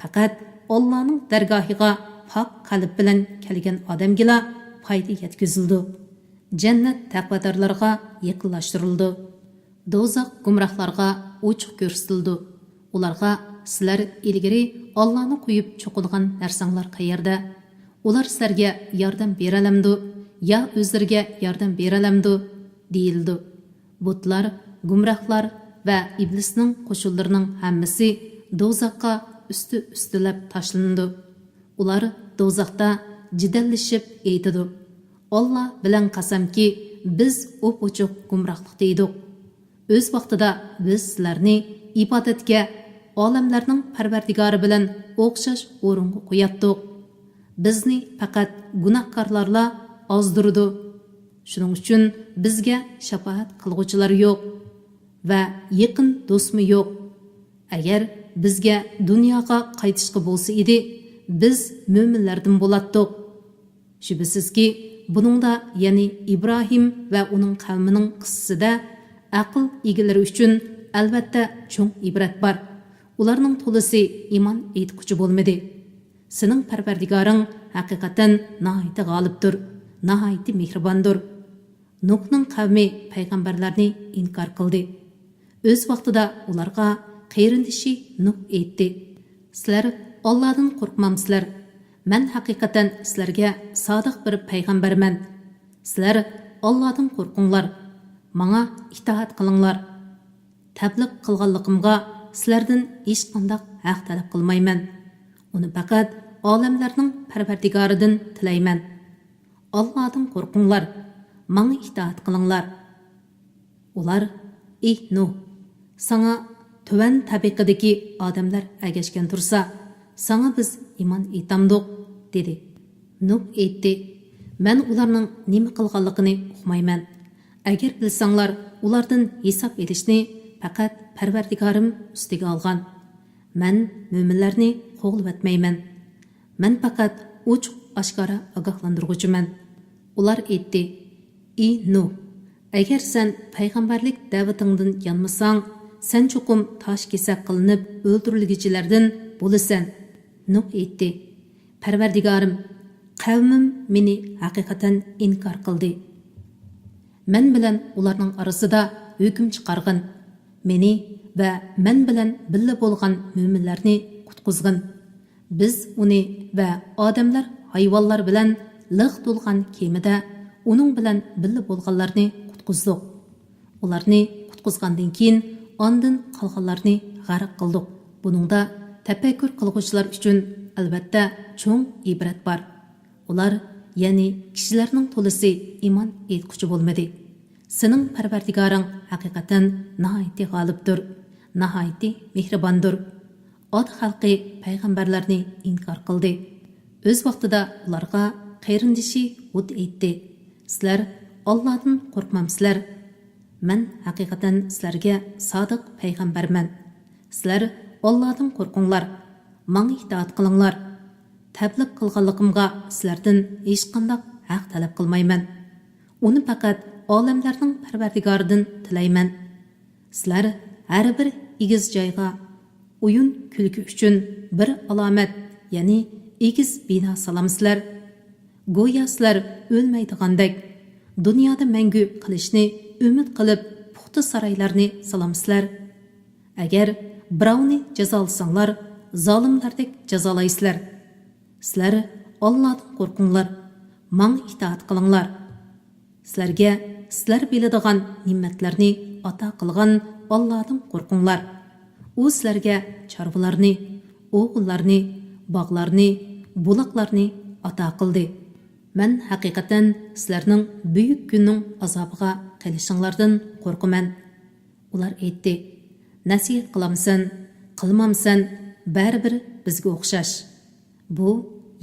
پەقەت ئاللانىڭ دەرگاھىغا پاك قەلب بىلەن كەلگەن ئادەمگىلا پايدا يەتكۈزۈلىدۇ. جەننەت تەقۋادارلارغا يېقىنلاشتۇرۇلىدۇ. دوزاخ گۇمراھلارغا ئوچۇق كۆرسىتىلىدۇ. ئۇلارغا، سىلەر ئىلگىرى ئاللانى قويۇپ چوقۇنغان نەرسەڭلار قەيەردە؟ ئۇلار سىلەرگە ياردەم بېرەلەمدۇ يا ئۆزلىرىگە ياردەم بېرەلەمدۇ؟ دېيىلىدۇ. بۇتلار، گۇمراھلار ۋە ئىبلىسنىڭ قوشۇنلىرىنىڭ ھەممىسى دوزاخقا ئۈستى-ئۈستىلەپ تاشلىنىدۇ. ئۇلار دوزاختا جېدەللىشىپ ئېيتىدۇ، ئاللا بىلەن قەسەمكى، بىز ئوپئوچۇق گۇمراھلىقتا ئىدۇق. ئۆز ۋاقتىدا بىز سىلەرنى ئىبادەتكە ئالەملەرنىڭ پەرۋەردىگارى بىلەن ئوخشاش ئورۇنغا قوياتتۇق. بىزنى پەقەت گۇناھكارلارلا ئازدۇرىدۇ. شۇنىڭ ئۈچۈن بىزگە شاپائەت قىلغۇچىلار يوق ۋە يېقىن دوستمۇ يوق. ئەگەر بىزگە دۇنياغا قايتىشقا بولسا ئىدى، بىز مۆمىنلەردىن بولاتتۇق. شۈبھىسىزكى، بۇنىڭدا، يەنى ئىبراھىم ۋە ئۇنىڭ قەۋمىنىڭ قىسسىسىدە، ئەقىل ئىگىلىرى ئۈچۈن ئەلۋەتتە چوڭ ئىبرەت بار. ئۇلارنىڭ تولىسى ئىمان ئېيتقۇچى بولمىدى. سېنىڭ پەرۋەردىگارىڭ ھەقىقەتەن ناھايىتى غالىبتۇر، ناھايىتى مېھرىباندۇر. نۇھنىڭ قەۋمى پەيغەمبەرلەرنى ئىنكار قىلدى. ئۆز ۋاقتىدا ئۇلارغا قېرىندىشى نۇھ ئېيتتى، سىلەر ئاللادىن قورقمامسىلەر؟ مەن ھەقىقەتەن سىلەرگە سادىق بىر پەيغەمبەرمەن. سىلەر ئاللادىن قورقۇڭلار، ماڭا ئىتائەت قىلىڭلار. تەبلىغ قىلغانلىقىمغا سىلەردىن ھېچقانداق ھەق تەلەپ قىلمايمەن. ئۇنى پەقەت ئالەملەرنىڭ پەرۋەردىگارىدىن تىلەيمەن. ئاللادىن قورقۇڭلار، ماڭا ئىتائەت قىلىڭلار. ئۇلار، ئى نۇھ، ساڭا تۆۋەن تەبىقىدىكى ئادەملەر ئەگەشكەن تۇرسا، ساڭا بىز ئىمان ئېيتامدۇق؟» دېدى. نۇھ ئېيتتى: «مەن ئۇلارنىڭ نېمە قىلغانلىقىنى ئۇقمايمەن. ئەگەر بىلسەڭلار، ئۇلاردىن ھېساب ئېلىشنى پەقەت پەرۋەردىگارىم ئۈستىگە ئالغان. مەن مۆمىنلەرنى قوغلىۋەتمەيمەن. مەن پەقەت ئوچۇق-ئاشكارا ئاگاھلاندۇرغۇچىمەن.» ئۇلار ئېيتتى: «ئى نۇھ، ئەگەر سەن پەيغەمبەرلىك دەۋىتىڭدىن يانمىساڭ، سەن چوقۇم تاش كېسەك قىلىنىپ ئۆلتۈرۈلگۈچىلەردىن بولىسەن.» نۇھ ئېيتتى: «پەرۋەردىگارىم، قەۋمىم مېنى ھەقىقەتەن ئىنكار قىلدى. مەن بىلەن ئۇلارنىڭ ئارىسىدا ھۆكۈم چىقارغىن. مېنى ۋە مەن بىلەن بىللە بولغان مۆمىنلەرنى قۇتقۇزغىن. بىز ئۇنى ۋە ئادەملەر، ھايۋانلار بىلەن لىق تولغان كېمىدە ئۇنىڭ بىلەن بىللە بولغانلارنى قۇتقۇزدۇق. ئۇلارنى قۇتقۇزغاندىن كېيىن، ئاندىن قالغانلارنى غەرق قىلدۇق. بۇنىڭدا تەپەككۇر قىلغۇچىلار ئۈچۈن، ئەلۋەتتە، چوڭ ئىبرەت بار. ئۇلار، يەنى كىشىلەرنىڭ تولىسى ئىمان ئېيتقۇچى بولمىدى. سېنىڭ پەرۋەردىگارىڭ ھەقىقەتەن ناھايىتى غالىبتۇر، ناھايىتى مېھرىباندۇر.» ئاد خەلقى پەيغەمبەرلەرنى ئىنكار قىلدى. ئۆز ۋاقتىدا ئۇلارغا قېرىندىشى ھۇد ئېيتتى: «سىلەر ئاللادىن قورقمامسىلەر؟ مەن ھەقىقەتەن سىلەرگە سادىق پەيغەمبەرمەن. سىلەر ئاللادىن قورقۇڭلار، ماڭا ئىتائەت قىلىڭلار. تەبلىغ قىلغانلىقىمغا سىلەردىن ھېچقانداق ھەق تەلەپ قىلمايمەن. ئۇنى پەقەت ئالەملەرنىڭ پەرۋەردىگارىدىن تىلەيمەن. سىلەر ھەر بىر ئېگىز جايغا ئويۇن-كۈلكە ئۈچۈن بىر ئالامەت، يەنى ئېگىز بىنا سالامسىلەر؟ گويا سىلەر ئۆلمەيدىغاندەك، دۇنيادا مەڭگۈ قېلىشنى ئۈمىد قىلىپ پۇختا سارايلارنى سالامسىلەر؟ ئەگەر بىراۋنى جازالىساڭلار، زالىملاردەك جازالايسىلەر. سىلەر ئاللادىن قورقۇڭلار، ماڭا ئىتائەت قىلىڭلار. سىلەرگە سىلەر بىلىدىغان نېمەتلەرنى ئاتا قىلغان ئاللادىن قورقۇڭلار. ئۇ سىلەرگە چارۋىلارنى، ئوغۇللارنى، باغلارنى، بۇلاقلارنى ئاتا قىلدى. مەن ھەقىقەتەن سىلەرنىڭ بۈيۈك كۈننىڭ ئازابىغا قېلىشىڭلاردىن قورقىمەن.» ئۇلار ئېيتتى: «نەسىھەت قىلامسەن، قىلمامسەن، بەرىبىر بىزگە ئوخشاش. بۇ،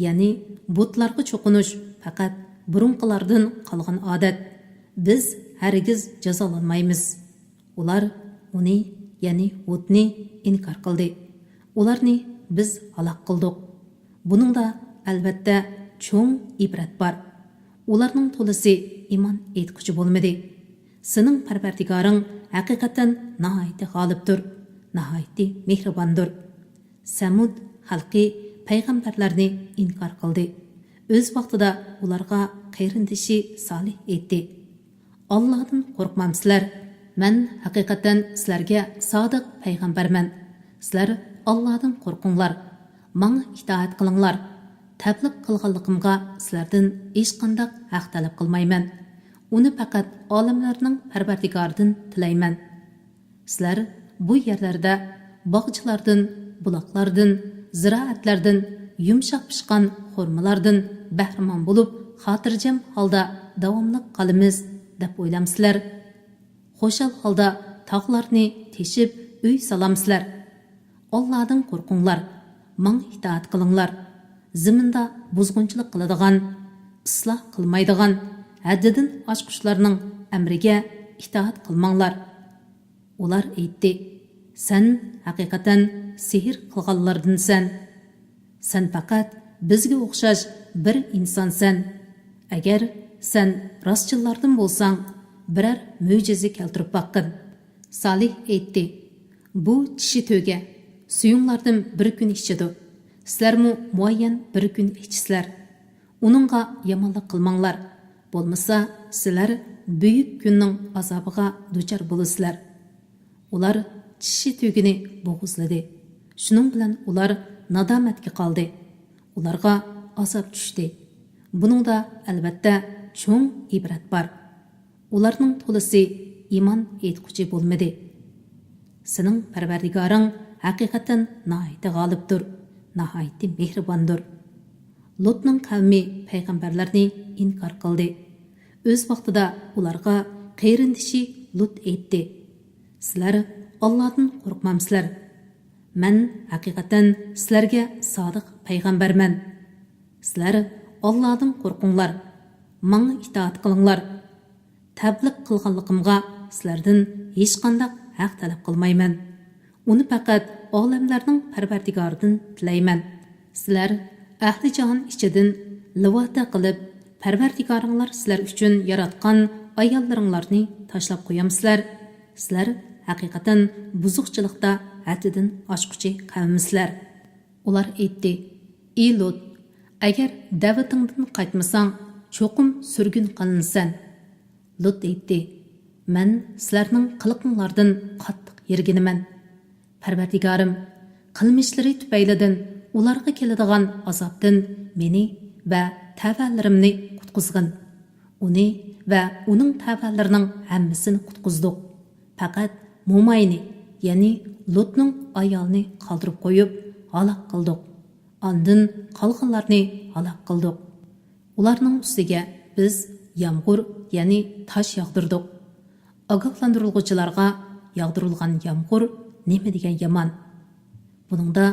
يەنى بۇتلارغا چوقۇنۇش پەقەت بۇرۇنقىلاردىن قالغان ئادەت. بىز ھەرگىز جازالانمايمىز.» ئۇلار ئۇنى، يەنى ھۇدنى ئىنكار قىلدى. ئۇلارنى بىز ھالاك قىلدۇق. بۇنىڭدا، ئەلۋەتتە، چوڭ ئىبرەت بار. ئۇلارنىڭ تولىسى ئىمان ئېيتقۇچى بولمىدى. سېنىڭ پەرۋەردىگارىڭ ھەقىقەتەن ناھايىتى غالىبتۇر، ناھايىتى مېھرىباندۇر. سەمۇد خەلقى پەيغەمبەرلەرنى ئىنكار قىلدى. ئۆز ۋاقتىدا ئۇلارغا قېرىندىشى سالىھ ئېيتتى: «ئاللادىن قورقمامسىلەر؟ مەن ھەقىقەتەن سىلەرگە سادىق پەيغەمبەرمەن. سىلەر ئاللادىن قورقۇڭلار، ماڭا ئىتائەت قىلىڭلار. تەبلىغ قىلغانلىقىمغا سىلەردىن ھېچقانداق ھەق تەلەپ قىلمايمەن. ئۇنى پەقەت ئالەملەرنىڭ پەرۋەردىگارىدىن تىلەيمەن. سىلەر بۇ يەرلەردە باغچىلاردىن، بۇلاقلاردىن، زىرائەتلەردىن، يۇمشاق پىشقان خورمىلاردىن بەھرىمەن بولۇپ، خاتىرجەم ھالدا داۋاملىق قالىمىز دەپ ئويلامسىلەر؟ خۇشال ھالدا تاغلارنى تېشىپ ئۆي سالامسىلەر؟ ئاللادىن قورقۇڭلار، ماڭا ئىتائەت قىلىڭلار. زېمىندا بۇزغۇنچىلىق قىلىدىغان، ئىسلاھ قىلمايدىغان، ھەددىدىن ئاشقۇچىلارنىڭ ئەمرىگە ئىتائەت قىلماڭلار.» ئۇلار ئېيتتى: «سەن ھەقىقەتەن سېھىر قىلغانلاردىنسەن. سەن پەقەت بىزگە ئوخشاش بىر ئىنسانسەن. ئەگەر سەن راستچىللاردىن بولساڭ، بىرەر مۆجىزە كەلتۈرۈپ باققىن.» سالىھ ئېيتتى: «بۇ چىشى تۆگە، سۈيۈڭلاردىن بىر كۈن ئىچىدۇ. سىلەرمۇ مۇئەييەن بىر كۈن ئىچىسىلەر. ئۇنىڭغا يامانلىق قىلماڭلار، بولمىسا سىلەر بۈيۈك كۈننىڭ ئازابىغا دۇچار بولىسىلەر.» ئۇلار چىشى تۆگىنى بوغۇزلىدى. شۇنىڭ بىلەن ئۇلار نادامەتكە قالدى. ئۇلارغا ئازاب چۈشتى. بۇنىڭدا، ئەلۋەتتە، چوڭ ئىبرەت بار. ئۇلارنىڭ تولىسى ئىمان ئېيتقۇچى بولمىدى. سېنىڭ پەرۋەردىگارىڭ ھەقىقەتەن ناھايىتى غالىبتۇر، ناھايىتى مېھرىباندۇر. لۇتنىڭ قەۋمى پەيغەمبەرلەرنى ئىنكار قىلدى. ئۆز ۋاقتىدا ئۇلارغا قېرىندىشى لۇت ئېيتتى: «سىلەر ئاللادىن قورقمامسىلەر؟ مەن ھەقىقەتەن سىلەرگە سادىق پەيغەمبەرمەن. سىلەر ئاللادىن قورقۇڭلار، ماڭا ئىتائەت قىلىڭلار. تەبلىغ قىلغانلىقىمغا سىلەردىن ھېچقانداق ھەق تەلەپ قىلمايمەن. ئۇنى پەقەت ئالەملەرنىڭ پەرۋەردىگارىدىن تىلەيمەن. سىلەر ئەھلى جاھان ئىچىدىن لىۋاتە قىلىپ، پەرۋەردىگارىڭلار سىلەر ئۈچۈن ياراتقان ئاياللىرىڭلارنى تاشلاپ قويامسىلەر؟ سىلەر ھەقىقەتەن بۇزۇقچىلىقتا ھەددىدىن ئاشقۇچى قەۋمسىلەر. ئۇلار ئېيتتى: ئى لۇت، ئەگەر دەۋىتىڭدىن قايتمىساڭ، چوقۇم سۈرگۈن قىلىنىسەن. لۇت ئېيتتى: مەن سىلەرنىڭ قىلىقىڭلاردىن قاتتىق يىرگىنىمەن. پەرۋەردىگارىم، قىلمىشلىرى تۈپەيلىدىن ئۇلارغا كېلىدىغان ئازابتىن مېنى ۋە تەۋەلىرىمنى قۇتقۇزغىن. ئۇنى ۋە ئۇنىڭ تەۋەلىرىنىڭ ھەممىسىنى قۇتقۇزدۇق. پەقەت موماينى، يەنى لۇتنىڭ ئايالىنى قالدۇرۇپ قويۇپ، ھالاك قىلدۇق. ئاندىن قالغانلارنى ھالاك قىلدۇق. ئۇلارنىڭ ئۈستىگە بىز يامغۇر، يەنى تاش ياغدۇردۇق. ئاگاھلاندۇرۇلغۇچىلارغا ياغدۇرۇلغان يامغۇر نېمە دېگەن يامان! بۇنىڭدا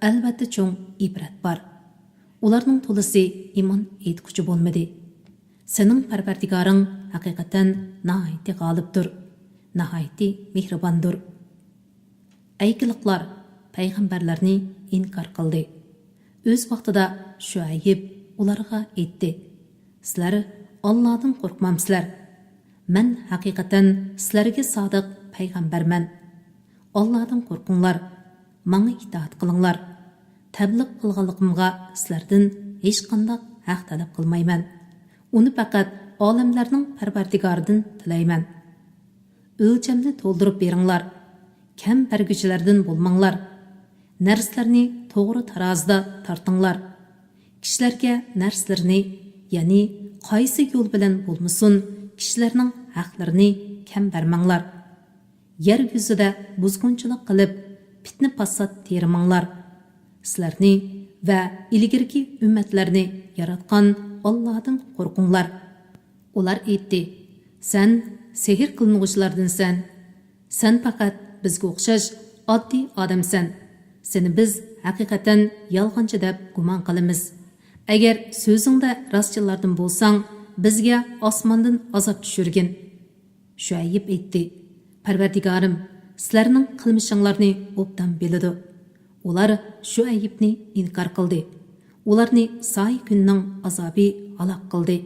ئەلۋەتتە چوڭ ئىبرەت بار. ئۇلارنىڭ تولىسى ئىمان ئېيتقۇچى بولمىدى. سېنىڭ پەرۋەردىگارىڭ ھەقىقەتەن ناھايىتى غالىبتۇر، ناھايىتى مېھرىباندۇر. ئەيكىلىقلار پەيغەمبەرلەرنى ئىنكار قىلدى. ئۆز ۋاقتىدا شۇئەيب ئۇلارغا ئېيتتى: سىلەر ئاللادىن قورقمامسىلەر؟ مەن ھەقىقەتەن سىلەرگە سادىق پەيغەمبەرمەن. ئاللادىن قورقۇڭلار، ماڭا ئىتائەت قىلىڭلار. تەبلىغ قىلغانلىقىمغا سىلەردىن ھېچقانداق ھەق تەلەپ قىلمايمەن. ئۇنى پەقەت ئالەملەرنىڭ پەرۋەردىگارىدىن تىلەيمەن. ئۆلچەمنى تولدۇرۇپ بېرىڭلار. كەم بەرگۈچىلەردىن بولماڭلار. نەرسىلەرنى توغرا تارازىدا تارتىڭلار. كىشىلەرگە نەرسىلىرىنى، يەنى قايسى يول بىلەن بولمىسۇن، كىشىلەرنىڭ ھەقلىرىنى كەم بەرمەڭلار. يەر يۈزىدە بۇزغۇنچىلىق قىلىپ، پىتنە-پاسات تېرىماڭلار. سىلەرنى ۋە ئىلگىرىكى ئۈممەتلەرنى ياراتقان ئاللادىن قورقۇڭلار. ئۇلار ئېيتتى: سەن سېھىر قىلىنغۇچىلاردىنسەن. سەن پەقەت بىزگە ئوخشاش ئاددىي ئادەمسەن. سېنى بىز ھەقىقەتەن يالغانچى دەپ گۇمان قىلىمىز. ئەگەر سۆزۈڭدە راستچىللاردىن بولساڭ، بىزگە ئاسماندىن ئازاب چۈشۈرگىن. شۇئەيب ئېيتتى: پەرۋەردىگارىم، سىلەرنىڭ قىلمىشىڭلارنى ئوبدان بىلىدۇ. ئۇلار شۇئەيبنى ئىنكار قىلدى. ئۇلارنى سايە كۈننىڭ ئازابى ھالاك قىلدى.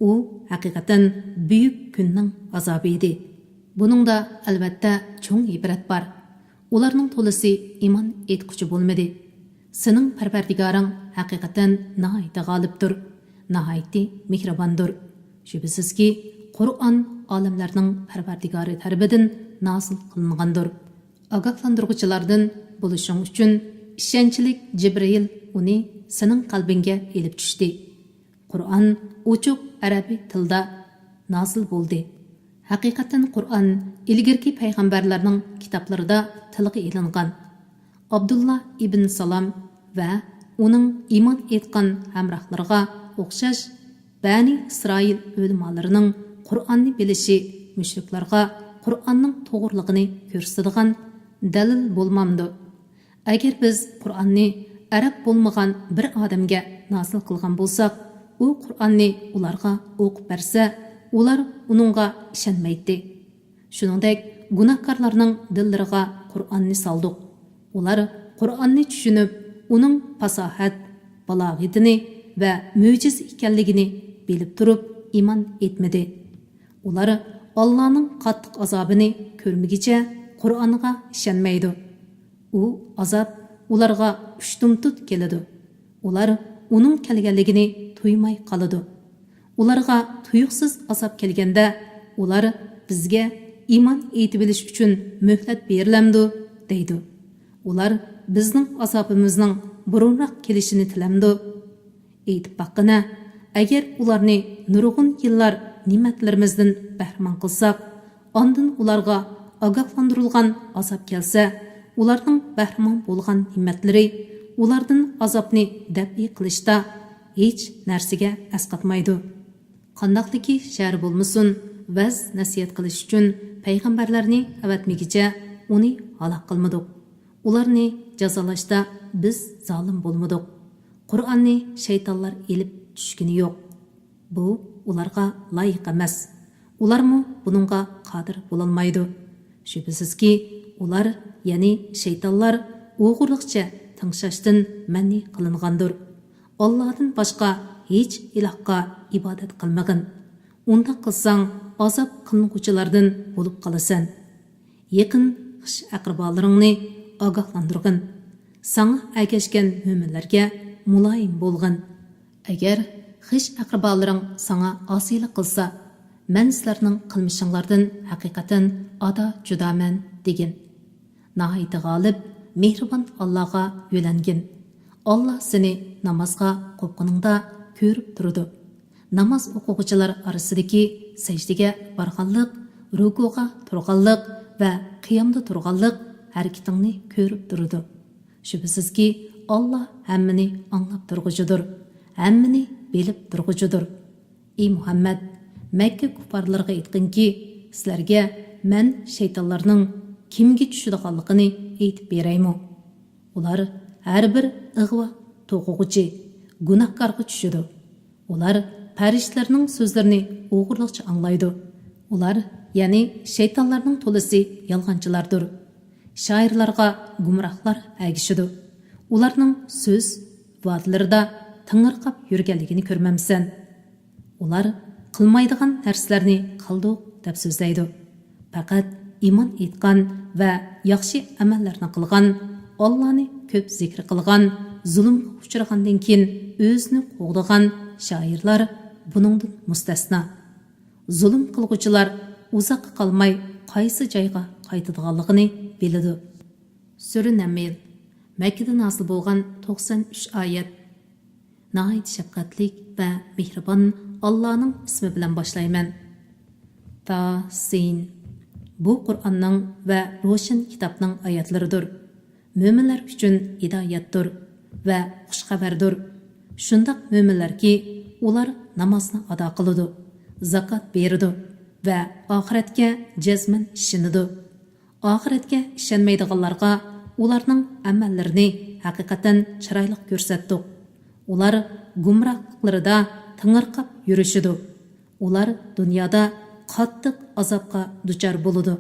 ئۇ ھەقىقەتەن بۈيۈك كۈننىڭ ئازابى ئىدى. بۇنىڭدا، ئەلۋەتتە، چوڭ ئىبرەت بار. ئۇلارنىڭ تولىسى ئىمان ئېيتقۇچى بولمىدى. سېنىڭ پەرۋەردىگارىڭ ھەقىقەتەن ناھايىتى غالىبتۇر، ناھايىتى مېھرىباندۇر. شۈبھىسىزكى، قۇرئان ئالەملەرنىڭ پەرۋەردىگارى تەرىپىدىن نازىل قىلىنغاندۇر. ئاگاھلاندۇرغۇچىلاردىن بولۇشۇڭ ئۈچۈن ئىشەنچلىك جىبرىئىل ئۇنى سېنىڭ قەلبىڭگە ئېلىپ چۈشتى. قۇرئان ئوچۇق ئەرەبىي تىلدا نازىل بولدى. ھەقىقەتەن قۇرئان ئىلگىرىكى پەيغەمبەرلەرنىڭ كىتابلىرىدا تىلغا ئېلىنغان. ئابدۇللا ئىبن سالام ۋە ئۇنىڭ ئىمان ئېيتقان ھەمراھلىرىغا ئوخشاش بەنى ئىسرائىل ئۆلىمالىرىنىڭ قۇرئاننى بىلىشى مۇشرىكلارغا قۇرئاننىڭ توغرىلىقىنى كۆرسىتىدىغان دەلىل بولمامدۇ؟ ئەگەر بىز قۇرئاننى ئەرەب بولمىغان بىر ئادەمگە نازىل قىلغان بولساق، ئۇ قۇرئاننى ئۇلارغا ئوقۇپ بەرسە، ئۇلار ئۇنىڭغا ئىشەنمەيتتى. شۇنىڭدەك گۇناھكارلارنىڭ دىللىرىغا قۇرئاننى سالدۇق. ئۇلار قۇرئاننى چۈشىنىپ، ئۇنىڭ پاساھەت، بالاغىتىنى ۋە مۆجىزە ئىكەنلىكىنى بىلىپ تۇرۇپ ئىمان ئېيتمىدى. ئۇلار ئاللانىڭ قاتتىق ئازابىنى كۆرمىگۈچە قۇرئانغا ئىشەنمەيدۇ. ئۇ ئازاب ئۇلارغا ئۇشتۇمتۇت كېلىدۇ. ئۇلار ئۇنىڭ كەلگەنلىكىنى تۇيماي قالىدۇ. ئۇلارغا تۇيۇقسىز ئازاب كەلگەندە، ئۇلار: بىزگە ئىمان ئېيتىۋېلىش ئۈچۈن مۆھلەت بېرىلەمدۇ؟ دەيدۇ. ئۇلار بىزنىڭ ئازابىمىزنىڭ بۇرۇنراق كېلىشىنى تىلەمدۇ؟ ئېيتىپ باققىنە، ئەگەر ئۇلارنى نۇرغۇن يىللار نېمەتلىرىمىزدىن بەھرىمەن قىلساق، ئاندىن ئۇلارغا ئاگاھلاندۇرۇلغان ئازاب كەلسە، ئۇلارنىڭ بەھرىمەن بولغان نېمەتلىرى ئۇلاردىن ئازابنى دەپئى قىلىشتا ھېچ نەرسىگە ئەسقاتمايدۇ. قانداقلىكى شەھەر بولمىسۇن، ۋەز-نەسىھەت قىلىش ئۈچۈن پەيغەمبەرلەرنى ئەۋەتمىگۈچە، ئۇنى ھالاك قىلمىدۇق. ئۇلارنى جازالاشتا بىز زالىم بولمىدۇق. قۇرئاننى شەيتانلار ئېلىپ چۈشكىنى يوق. بۇ ئۇلارغا لايىق ئەمەس. ئۇلارمۇ بۇنىڭغا قادىر بولالمايدۇ. شۈبھىسىزكى، ئۇلار، يەنى شەيتانلار ئوغرىلىقچە تىڭشاشتىن مەنئى قىلىنغاندۇر. ئاللادىن باشقا ھېچ ئىلاھقا ئىبادەت قىلمىغىن. ئۇنداق قىلساڭ، ئازاب قىلىنغۇچىلاردىن بولۇپ قالىسەن. يېقىن خىش-ئەقرىبالىرىڭنى ئاگاھلاندۇرغىن. ساڭا ئەگەشكەن مۆمىنلەرگە مۇلايىم بولغىن. ئەگەر خىش-ئەقرىبالىرىڭ ساڭا ئاسىيلىق قىلسا، مەن سىلەرنىڭ قىلمىشىڭلاردىن ھەقىقەتەن ئادا جۇدامەن، دېگىن. ناھايىتى غالىب، مېھرىبان ئاللاغا يۆلەنگىن. ئاللا سېنى نامازغا قوپقىنىڭدا كۆرۈپ تۇرىدۇ. ناماز ئوقۇغۇچىلار ئارىسىدىكى سەجدىگە بارغانلىق، رۇكۇغا تۇرغانلىق ۋە قىيامدا تۇرغانلىق ھەرىكىتىڭنى كۆرۈپ تۇرىدۇ. شۈبھىسىزكى، ئاللا ھەممىنى ئاڭلاپ تۇرغۇچىدۇر، ھەممىنى بىلىپ تۇرغۇچىدۇر. ئى مۇھەممەد، مەككە كۇپپارلىرىغا ئېيتقىنكى، سىلەرگە مەن شەيتانلارنىڭ كىمگە چۈشىدىغانلىقىنى ئېيتىپ بېرەيمۇ؟ ئۇلار ھەر بىر ئىغۋا توقۇغۇچى، گۇناھكارغا چۈشىدۇ. ئۇلار پەرىشتىلەرنىڭ سۆزلىرىنى ئوغرىلىقچە ئاڭلايدۇ. ئۇلار، يەنى شەيتانلارنىڭ تولىسى يالغانچىلاردۇر. شائىرلارغا گۇمراھلار ئەگىشىدۇ. ئۇلارنىڭ سۆز ۋادىلىرىدا تېڭىرقاپ يۈرگەنلىكىنى كۆرمەمسەن؟ ئۇلار قىلمايدىغان نەرسىلەرنى قىلدۇق دەپ سۆزلەيدۇ. پەقەت ئىمان ئېيتقان ۋە ياخشى ئەمەللەرنى قىلغان، ئاللانى كۆپ زىكىر قىلغان، زۇلۇمغا ئۇچرىغاندىن كېيىن ئۆزىنى قوغدىغان شائىرلار بۇنىڭدىن مۇستەسنا. زۇلۇم قىلغۇچىلار ئۇزاققا قالماي قايسى جايغا قايتىدىغانلىقىنى بىلىدۇ. سۈرە نەمل، مەككىدە نازىل بولغان توقسان ئۈچ ئايەت. ناھايىتى شەپقەتلىك ۋە مېھرىبان ئاللانىڭ ئىسمى بىلەن باشلايمەن. تا سىن. بۇ قۇرئاننىڭ ۋە روشەن كىتابنىڭ ئايەتلىرىدۇر. مۆمىنلەر ئۈچۈن ھىدايەتتۇر ۋە خۇش خەۋەردۇر. شۇنداق مۆمىنلەركى، ئۇلار نامازنى ئادا قىلىدۇ، زاكات بېرىدۇ ۋە ئاخىرەتكە جەزمەن ئىشىنىدۇ. ئاخىرەتكە ئىشەنمەيدىغانلارغا ئۇلارنىڭ ئەمەللىرىنى ھەقىقەتەن چىرايلىق كۆرسەتتۇق. ئۇلار گۇمراھلىقلىرىدا تېڭىرقاپ يۈرۈشىدۇ. ئۇلار دۇنيادا قاتتىق ئازابقا دۇچار بولىدۇ.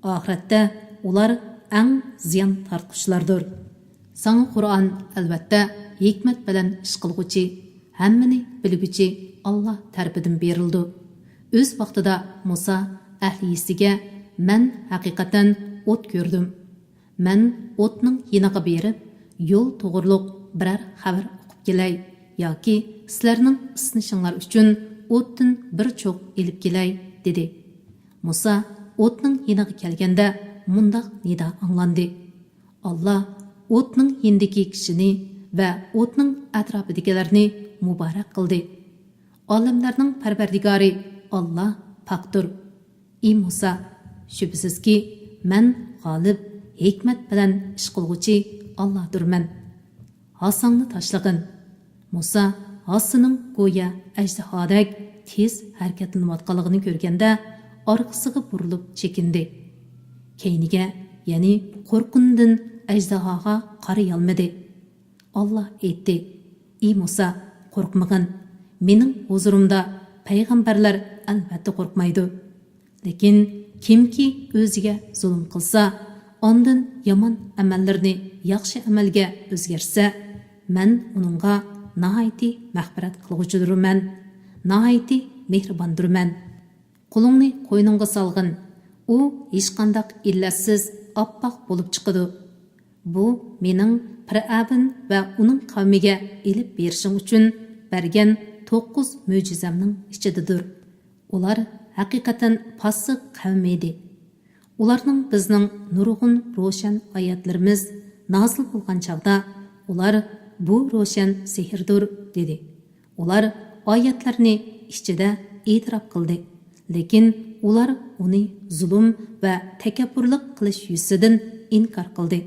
ئاخىرەتتە ئۇلار ئەڭ زىيان تارتقۇچىلاردۇر. ساڭا قۇرئان، ئەلۋەتتە، ھېكمەت بىلەن ئىش قىلغۇچى، ھەممىنى بىلگۈچى ئاللا تەرىپىدىن بېرىلىدۇ. ئۆز ۋاقتىدا مۇسا ئەھلىيىسىگە، مەن ھەقىقەتەن ئوت كۆردۈم. مەن ئوتنىڭ يېنىغا بېرىپ، يول توغرۇلۇق بىرەر خەۋەر ئوقۇپ كېلەي ياكى سىلەرنىڭ ئىسىنىشىڭلار ئۈچۈن ئوتتىن بىر چوق ئېلىپ كېلەي، دېدى. مۇسا ئوتنىڭ يېنىغا كەلگەندە مۇنداق نىدا ئاڭلاندى: ئاللا ئوتنىڭ يېنىدىكى كىشىنى ۋە ئوتنىڭ ئەتراپىدىكىلەرنى مۇبارەك قىلدى. ئالەملەرنىڭ پەرۋەردىگارى ئاللا پاكتۇر. ئى مۇسا، شۈبھىسىزكى، مەن غالىب، ھېكمەت بىلەن ئىش قىلغۇچى ئاللادۇرمەن. ھاساڭنى تاشلىغىن. مۇسا ھاسىنىڭ گويا ئەجدىھادەك تېز ھەرىكەتلىنىۋاتقانلىقىنى كۆرگەندە، ئارقىسىغا بۇرۇلۇپ چېكىندى. كەينىگە، يەنى قورققىنىدىن ئەجدىھاغا قارىيالمىدى. ئاللا ئېيتتى: ئى مۇسا، قورقمىغىن، مېنىڭ ھۇزۇرۇمدا پەيغەمبەرلەر ئەلۋەتتە قورقمايدۇ. لېكىن كىمكى ئۆزىگە زۇلۇم قىلسا، ئاندىن يامان ئەمەللىرىنى ياخشى ئەمەلگە ئۆزگەرتسە، مەن ئۇنىڭغا ناھايىتى مەغپىرەت قىلغۇچىدۇرمەن، ناھايىتى مېھرىباندۇرمەن. قولۇڭنى قوينۇڭغا سالغىن، ئۇ ھېچقانداق ئىللەتسىز ئاپئاق بولۇپ چىقىدۇ. بۇ مېنىڭ پىرئەۋن ۋە ئۇنىڭ قەۋمىگە ئېلىپ بېرىشىڭ ئۈچۈن بەرگەن توققۇز مۆجىزەمنىڭ ئىچىدىدۇر. ئۇلار ھەقىقەتەن پاسسىق قەۋم ئىدى. ئۇلارنىڭ بىزنىڭ نۇرغۇن روشەن ئايەتلىرىمىز نازىل بولغان چاغدا، ئۇلار، بۇ روشەن سېھىردۇر، دېدى. ئۇلار ئايەتلەرنى ئىچىدە ئېتىراپ قىلدى، لېكىن ئۇلار ئۇنى زۇلۇم ۋە تەكەببۇرلۇق قىلىش يۈزىسىدىن ئىنكار قىلدى.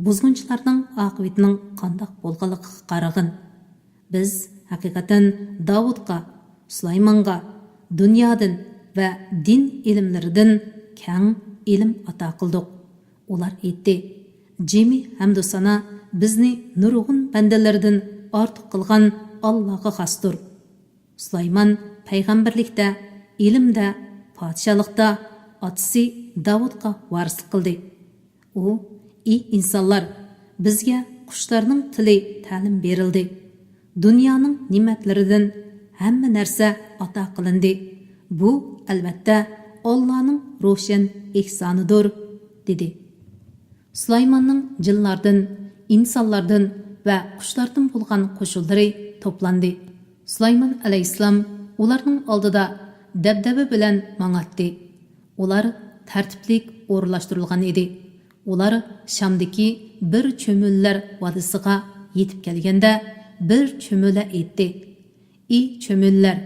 بۇزغۇنچىلارنىڭ ئاقىۋىتىنىڭ قانداق بولغانلىقىغا قارىغىن. بىز ھەقىقەتەن داۋۇتقا، سۇلايمانغا دۇنيادىن ۋە دىن ئىلىملىرىدىن كەڭ ئىلىم ئاتا قىلدۇق. ئۇلار ئېيتتى: جىمى ھەمدۇسانا بىزنى نۇرغۇن بەندىلىرىدىن ئارتۇق قىلغان ئاللاغا خاستۇر. سۇلايمان پەيغەمبەرلىكتە، ئىلىمدە، پادىشاھلىقتا ئاتىسى داۋۇتقا ۋارىسلىق قىلدى. ئۇ: ئى ئىنسانلار، بىزگە قۇشلارنىڭ تىلى تەلىم بېرىلدى. دۇنيانىڭ نېمەتلىرىدىن ھەممە نەرسە ئاتا قىلىندى. بۇ، ئەلۋەتتە، ئاللانىڭ روشەن ئېھسانىدۇر، دېدى. سۇلايماننىڭ جىنلاردىن، ئىنسانلاردىن ۋە قۇشلاردىن بولغان قوشۇنلىرى توپلاندى. سۇلايمان ئەلەيھىسسالام ئۇلارنىڭ ئالدىدا دەبدەبە بىلەن ماڭاتتى. ئۇلار تەرتىپلىك ئورۇنلاشتۇرۇلغان ئىدى. ئۇلار شامدىكى بىر چۆمۈللەر ۋادىسىغا يېتىپ كەلگەندە، بىر چۆمۈلە ئېيتتى: ئى چۆمۈللەر،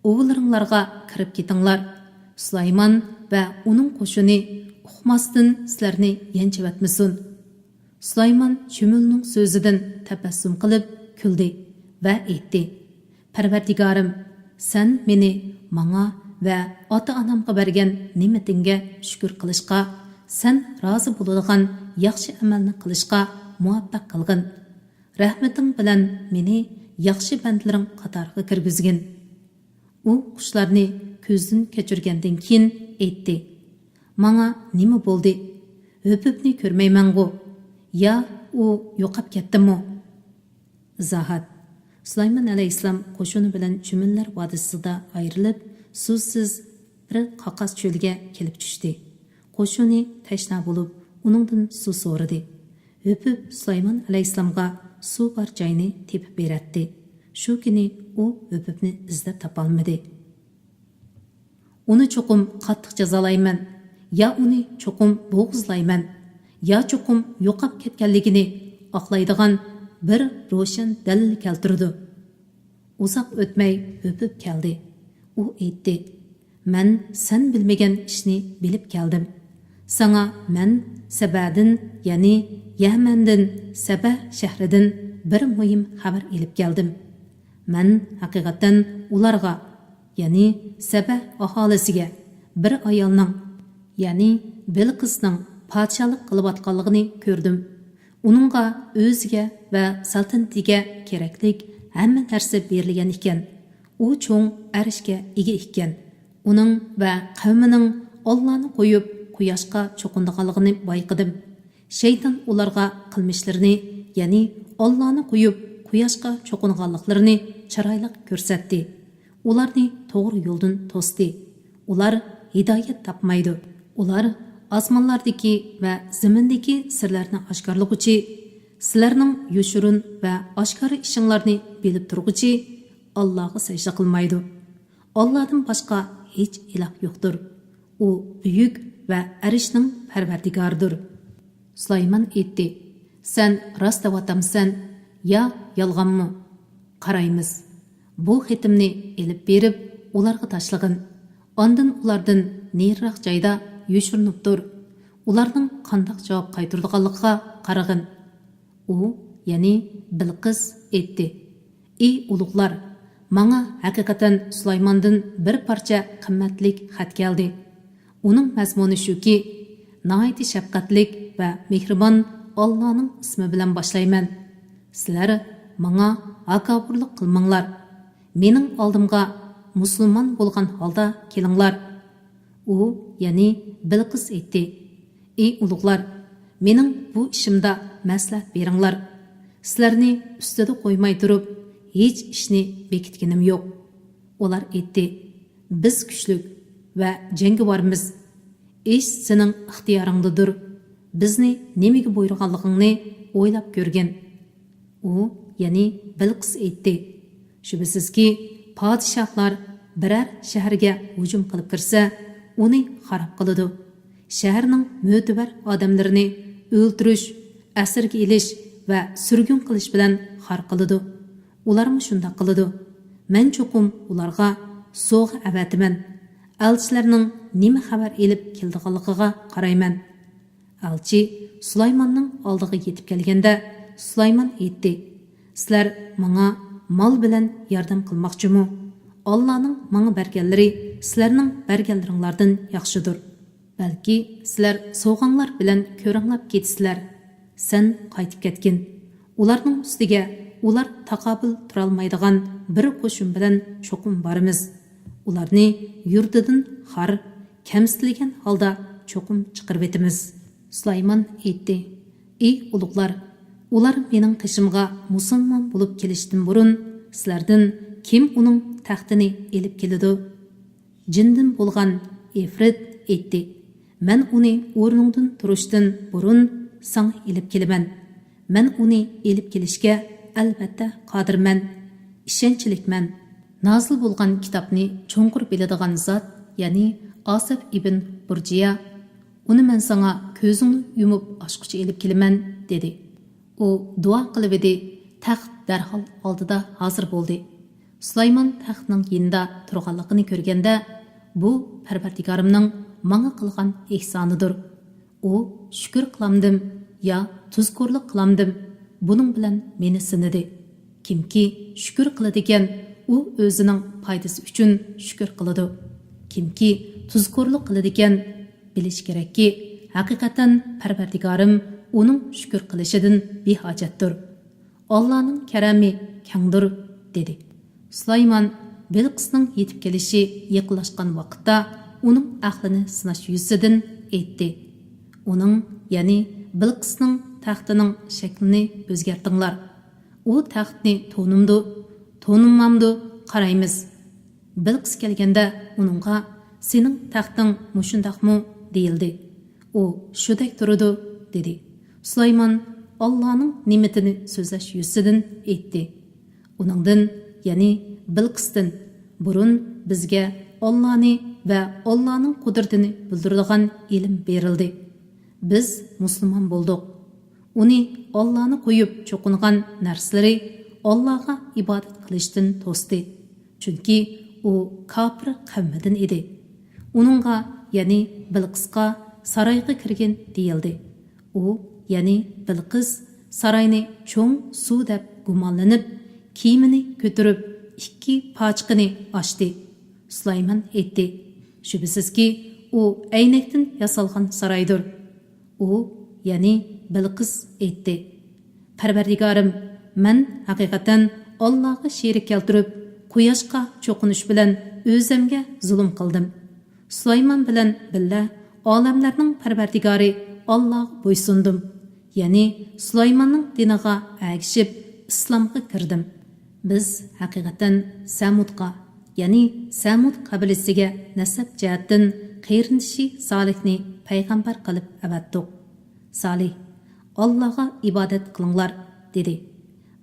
ئۇۋىلىرىڭلارغا كىرىپ كېتىڭلار. سۇلايمان ۋە ئۇنىڭ قوشۇنى ئۇقماستىن سىلەرنى يانچىۋەتمىسۇن. سۇلايمان چۆمۈلىنىڭ سۆزىدىن تەبەسسۇم قىلىپ كۈلدى ۋە ئېيتتى: پەرۋەردىگارىم، سەن مېنى ماڭا ۋە ئاتا-ئانامغا بەرگەن نېمىتىڭگە شۈكۈر قىلىشقا، سەن رازى بولىدىغان ياخشى ئەمەلنى قىلىشقا مۇۋەپپەق قىلغىن. رەھمىتىڭ بىلەن مېنى ياخشى بەندىلىرىڭ قاتارىغا كىرگۈزگىن. ئۇ قۇشلارنى كۆزدىن كەچۈرگەندىن كېيىن ئېيتتى: ماڭا نېمە بولدى؟ ھۆپۈپنى كۆرمەيمەنغۇ؟ يا ئۇ يوقاپ كەتتىمۇ؟ ئىزاھات. سۇلايمان ئەلەيھىسسالام قوشۇنى بىلەن چۈمۈللەر ۋادىسىدا ئايرىلىپ، سۇسىز بىر قاقاس چۆلگە كېلىپ چۈشتى. قوشۇنى تەشنا بولۇپ، ئۇنىڭدىن سۇ سورىدى. ھۆپۈپ سۇلايمان ئەلەيھىسسالامغا سۇ بار جاينى تېپىپ بېرەتتى. شۇ كۈنى ئۇ ھۆپۈپنى ئىزدەپ تاپالمىدى. ئۇنى چوقۇم قاتتىق جازالايمەن، يا ئۇنى چوقۇم بوغۇزلايمەن، يا چوقۇم يوقاپ كەتكەنلىكىنى ئاقلايدىغان بىر روشەن دەلىل كەلتۈرىدۇ. ئۇزاق ئۆتمەي ھۆپۈپ كەلدى. ئۇ ئېيتتى: مەن سەن بىلمىگەن ئىشنى بىلىپ كەلدىم. ساڭا مەن سەبەدىن، يەنى يەمەندىن، سەبە شەھىرىدىن بىر مۇھىم خەۋەر ئېلىپ كەلدىم. مەن ھەقىقەتەن ئۇلارغا، يەنى سەبە ئاھالىسىگە بىر ئايالنىڭ، يەنى بىلقىسنىڭ پادىشاھلىق قىلىۋاتقانلىقىنى كۆردۈم. ئۇنىڭغا ئۆزىگە ۋە سەلتەنىتىگە كېرەكلىك ھەممە نەرسە بېرىلگەن ئىكەن. ئۇ چوڭ ئەرشكە ئىگە ئىكەن. ئۇنىڭ ۋە قەۋمىنىڭ ئاللانى قويۇپ، قۇياشقا چوقۇنىدىغانلىقىنى بايقىدىم. شەيتان ئۇلارغا قىلمىشلىرىنى، يەنى ئاللانى قويۇپ، قۇياشقا چوقۇنغانلىقلىرىنى چىرايلىق كۆرسەتتى. ئۇلارنى توغرا يولدىن توستى. ئۇلار ھىدايەت تاپمايدۇ. ئۇلار ئاسمانلاردىكى ۋە زېمىندىكى سىرلارنى ئاشكارىلىغۇچى، سىلەرنىڭ يوشۇرۇن ۋە ئاشكارا ئىشىڭلارنى بىلىپ تۇرغۇچى ئاللاغا سەجدە قىلمايدۇ. ئاللادىن باشقا ھېچ ئىلاھ يوقتۇر. ئۇ بۈيۈك ۋە ئەرشنىڭ پەرۋەردىگارىدۇر. سۇلايمان ئېيتتى: سەن راست دەۋاتامسەن يا يالغانمۇ؟ قارايمىز. بۇ خېتىمنى ئېلىپ بېرىپ ئۇلارغا تاشلىغىن. ئاندىن ئۇلاردىن نېرىراق جايدا يوشۇرۇنۇپ تۇر. ئۇلارنىڭ قانداق جاۋاب قايتۇرىدىغانلىقىغا قارىغىن. ئۇ، يەنى بىلقىس ئېيتتى: ئى ئۇلۇغلار، ماڭا ھەقىقەتەن سۇلايماندىن بىر پارچە قىممەتلىك خەت كەلدى. ئۇنىڭ مەزمۇنى شۇكى، ناھايىتى شەپقەتلىك ۋە مېھرىبان ئاللانىڭ ئىسمى بىلەن باشلايمەن. سىلەر ماڭا ھاكاۋۇرلۇق قىلماڭلار. مېنىڭ ئالدىمغا مۇسۇلمان بولغان ھالدا كېلىڭلار. ئۇ، يەنى بىلقىس ئېيتتى: ئى ئۇلۇغلار، مېنىڭ بۇ ئىشىمدا مەسلىھەت بېرىڭلار. سىلەرنى ئۈستىدە قويماي تۇرۇپ ھېچ ئىشنى بېكىتكىنىم يوق. ئۇلار ئېيتتى: بىز كۈچلۈك ۋە جەڭگىۋارمىز. ئىش سېنىڭ ئىختىيارىڭدىدۇر. بىزنى نېمىگە بۇيرۇغانلىقىڭنى ئويلاپ كۆرگىن. ئۇ، يەنى بىلقىس ئېيتتى: شۈبھىسىزكى، پادىشاھلار بىرەر شەھەرگە ھۇجۇم قىلىپ كىرسە، ئۇنى خاراب قىلىدۇ. شەھەرنىڭ مۆتىبەر ئادەملىرىنى ئۆلتۈرۈش، ئەسىرگە ئېلىش ۋە سۈرگۈن قىلىش بىلەن خار قىلىدۇ. ئۇلارمۇ شۇنداق قىلىدۇ. مەن چوقۇم ئۇلارغا سوغا ئەۋەتىمەن. ئەلچىلەرنىڭ نېمە خەۋەر ئېلىپ كېلىدىغانلىقىغا قارايمەن. ئەلچى سۇلايماننىڭ ئالدىغا يېتىپ كەلگەندە، سۇلايمان ئېيتتى: سىلەر ماڭا مال بىلەن ياردەم قىلماقچىمۇ؟ ئاللانىڭ ماڭا بەرگەنلىرى سىلەرنىڭ بەرگەنلىرىڭلاردىن ياخشىدۇر. بەلكى سىلەر سوغاڭلار بىلەن كۆرەڭلەپ كېتىسىلەر. سەن قايتىپ كەتكىن. ئۇلارنىڭ ئۈستىگە ئۇلار تاقابىل تۇرالمايدىغان بىر قوشۇن بىلەن چوقۇم بارىمىز. ئۇلارنى يۇرتىدىن خار، كەمسىتىلگەن ھالدا چوقۇم چىقىرىۋېتىمىز. سۇلايمان ئېيتتى: ئى ئۇلۇغلار، ئۇلار مېنىڭ قېشىمغا مۇسۇلمان بولۇپ كېلىشتىن بۇرۇن سىلەردىن كىم ئۇنىڭ تەختىنى ئېلىپ كېلىدۇ؟ جىندىن بولغان ئىفرىت ئېيتتى: مەن ئۇنى ئورنۇڭدىن تۇرۇشتىن بۇرۇن ساڭا ئېلىپ كېلىمەن. مەن ئۇنى ئېلىپ كېلىشكە ئەلۋەتتە قادىرمەن، ئىشەنچلىكمەن. نازىل بولغان كىتابنى چوڭقۇر بىلىدىغان زات، يەنى ئاسىف ئىبن بۇرجىيا، ئۇنى مەن ساڭا كۆزۈڭنى يۇمۇپ ئاچقۇچە ئېلىپ كېلىمەن، دېدى. ئۇ دۇئا قىلىۋىدى، تەخت دەرھال ئالدىدا ھازىر بولدى. سۇلايمان تەختنىڭ يېنىدا تۇرغانلىقىنى كۆرگەندە، بۇ پەرۋەردىگارىمنىڭ ماڭا قىلغان ئېھسانىدۇر. ئۇ شۈكۈر قىلامدىم يا تۇزكورلۇق قىلامدىم، بۇنىڭ بىلەن مېنى سىنىدى. كىمكى شۈكۈر قىلىدىكەن، ئۇ ئۆزىنىڭ پايدىسى ئۈچۈن شۈكۈر قىلىدۇ. كىمكى تۇزكورلۇق قىلىدىكەن، بىلىشى كېرەككى، ھەقىقەتەن پەرۋەردىگارىم ئۇنىڭ شۈكۈر قىلىشىدىن بىھاجەتتۇر. ئاللانىڭ كەرەمى كەڭدۇر، دېدى. سۇلايمان بىلقىسنىڭ يېتىپ كېلىشى يېقىنلاشقان ۋاقىتتا ئۇنىڭ ئەقلىنى سىناش يۈزىسىدىن ئېيتتى: ئۇنىڭ، يەنى بىلقىسنىڭ تەختىنىڭ شەكلىنى ئۆزگەرتىڭلار. ئۇ تەختنى تونۇمدۇ، تونۇمامدۇ قارايمىز. بىلقىس كەلگەندە ئۇنىڭغا: سېنىڭ تەختىڭ مۇشۇنداقمۇ؟ دېيىلدى. ئۇ: شۇدەك تۇرىدۇ، دېدى. سۇلايمان ئاللانىڭ نېمىتىنى سۆزلەش يۈزىسىدىن ئېيتتى: ئۇنىڭدىن، يەنى بىلقىستىن بۇرۇن بىزگە ئاللانى ۋە ئاللانىڭ قۇدرىتىنى بىلدۈرىدىغان ئىلىم بېرىلدى. بىز مۇسۇلمان بولدۇق. ئۇنى ئاللانى قويۇپ چوقۇنغان نەرسىلىرى ئاللاغا ئىبادەت قىلىشتىن توستى. چۈنكى ئۇ كاپىر قەۋمىدىن ئىدى. ئۇنىڭغا، يەنى بىلقىسقا سارايغا كىرگىن دېيىلدى. ئۇ، يەنى بىلقىس، ساراينى چوڭ سۇ دەپ گۇمانلىنىپ، كىيىمىنى كۆتۈرۈپ، ئىككى پاچىقىنى ئاچتى. سۇلايمان ئېيتتى: شۈبھىسىزكى، ئۇ ئەينەكتىن ياسالغان سارايدۇر. ئۇ، يەنى بىلقىس ئېيتتى: پەرۋەردىگارىم، مەن ھەقىقەتەن ئاللاغا شېرىك كەلتۈرۈپ، قۇياشقا چوقۇنۇش بىلەن ئۆزۈمگە زۇلۇم قىلدىم. سۇلايمان بىلەن بىللە ئالەملەرنىڭ پەرۋەردىگارى ئاللاغا بويسۇندۇم، يەنى سۇلايماننىڭ دىنىغا ئەگىشىپ ئىسلامغا كىردىم. بىز ھەقىقەتەن سەمۇدقا، يەنى سەمۇد قەبىلىسىگە نەسەب جەھەتتىن قېرىندىشى سالىھنى پەيغەمبەر قىلىپ ئەۋەتتۇق. سالىھ: ئاللاغا ئىبادەت قىلىڭلار، دېدى.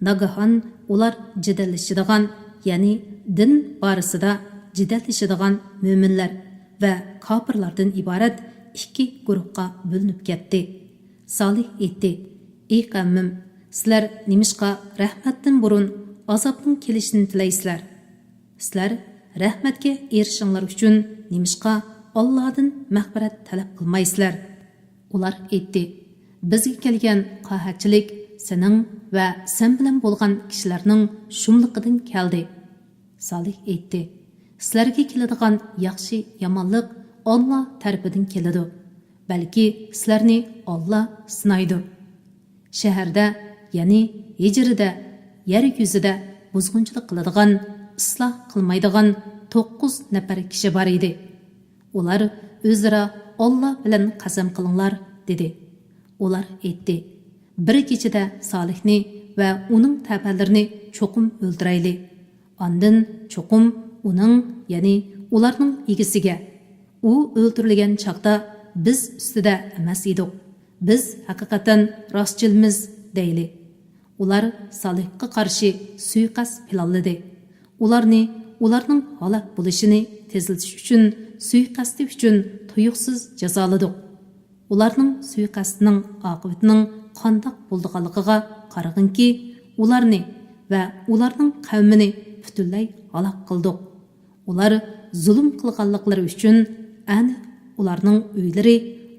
ناگاھان ئۇلار جېدەللىشىدىغان، يەنى دىن بارىسىدا جېدەللىشىدىغان مۆمىنلەر ۋە كاپىرلاردىن ئىبارەت ئىككى گۇرۇھقا بۆلۈنۈپ كەتتى. سالىھ ئېيتتى: ئى قەۋمىم، سىلەر نېمىشقا رەھمەتتىن بۇرۇن ئازابنىڭ كېلىشىنى تىلەيسىلەر؟ سىلەر رەھمەتكە ئېرىشىشىڭلار ئۈچۈن نېمىشقا ئاللادىن مەغپىرەت تەلەپ قىلمايسىلەر؟ ئۇلار ئېيتتى: بىزگە كەلگەن قاھەتچىلىك سېنىڭ ۋە سەن بىلەن بولغان كىشىلەرنىڭ شۇملۇقىدىن كەلدى. سالىھ ئېيتتى: سىلەرگە كېلىدىغان ياخشى-يامانلىق ئاللا تەرىپىدىن كېلىدۇ. بەلكى سىلەرنى ئاللا سىنايدۇ. شەھەردە، يەنى ھىجرىدە، يەر يۈزىدە بۇزغۇنچىلىق قىلىدىغان، ئىسلاھ قىلمايدىغان توققۇز نەپەر كىشى بار ئىدى. ئۇلار ئۆزئارا ئاللا بىلەن قەسەم قىلىڭلار، دېدى. ئۇلار ئېيتتى: بىر كېچىدە سالىھنى ۋە ئۇنىڭ تەبەلىرىنى چوقۇم ئۆلتۈرەيلى. ئاندىن چوقۇم ئۇنىڭ، يەنى ئۇلارنىڭ ئىگىسىگە، ئۇ ئۆلتۈرۈلگەن چاغدا بىز ئۈستىدە ئەمەس ئىدۇق، بىز ھەقىقەتەن راستچىلمىز، دەيلى. ئۇلار سالىھقا قارشى سۇيىقەست پىلانلىدى. ئۇلارنى ئۇلارنىڭ ھالاك بولۇشىنى تېزلىتىش ئۈچۈن سۇيىقەستى ئۈچۈن تۇيۇقسىز جازالىدۇق. ئۇلارنىڭ سۇيىقەستىنىڭ ئاقىۋىتىنىڭ قانداق بولىدىغانلىقىغا قارىغىنكى، ئۇلارنى ۋە ئۇلارنىڭ قەۋمىنى پۈتۈنلەي ھالاك قىلدۇق. ئۇلار زۇلۇم قىلغانلىقلىرى ئۈچۈن ئەنە ئۇلارنىڭ ئۆيلىرى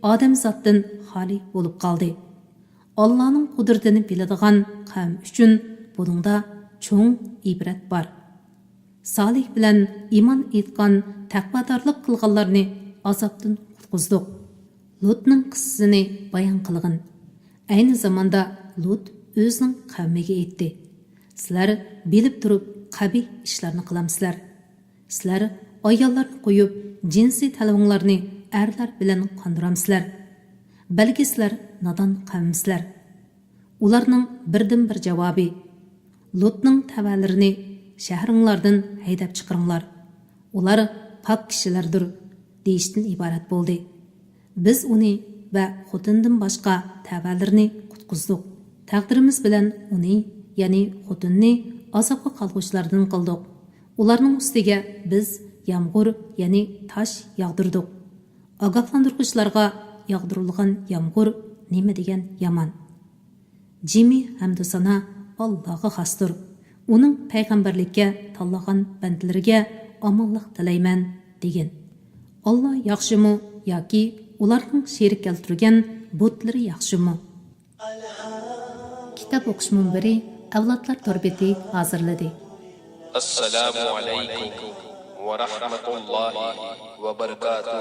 ئادەمزاتتىن خالىي بولۇپ قالدى. ئاللانىڭ قۇدرىتىنى بىلىدىغان قەۋم ئۈچۈن بۇنىڭدا چوڭ ئىبرەت بار. سالىھ بىلەن ئىمان ئېيتقان، تەقۋادارلىق قىلغانلارنى ئازابتىن قۇتقۇزدۇق. لۇتنىڭ قىسسىسىنى بايان قىلغىن. ئەينى زاماندا لۇت ئۆزىنىڭ قەۋمىگە ئېيتتى: سىلەر بىلىپ تۇرۇپ قەبىھ ئىشلارنى قىلامسىلەر. سىلەر ئاياللارنى قويۇپ، جىنسىي تەلۋىڭلارنى ئەرلەر بىلەن قاندۇرامسىلەر؟ بەلكى سىلەر نادان قەۋمسىلەر؟ ئۇلارنىڭ بىردىنبىر جاۋابى: لۇتنىڭ تەۋەلىرىنى شەھىرىڭلاردىن ھەيدەپ چىقىرىڭلار، ئۇلار پاك كىشىلەردۇر، دېيىشتىن ئىبارەت بولدى. بىز ئۇنى ۋە خوتۇنىدىن باشقا تەۋەلىرىنى قۇتقۇزدۇق. تەقدىرىمىز بىلەن ئۇنى، يەنى خوتۇنىنى ئازابقا قالغۇچىلاردىن قىلدۇق. ئۇلارنىڭ ئۈستىگە بىز يامغۇر، يەنى تاش ياغدۇردۇق. ئاگاھلاندۇرغۇچىلارغا ياغدۇرۇلغان يامغۇر نېمە دېگەن يامان! جىمى ھەمدۇسانا ئاللاغا خاستۇر. ئۇنىڭ پەيغەمبەرلىككە تاللىغان بەندىلىرىگە ئامانلىق تىلەيمەن، دېگىن. ئاللا ياخشىمۇ ياكى ئۇلارنىڭ شېرىك كەلتۈرگەن بۇتلىرى ياخشىمۇ؟ كىتاب ئوقۇش مۇنبىرى ئەۋلادلار تور بېتى ھازىرلىدى. السلام عليكم ورحمة الله وبركاته.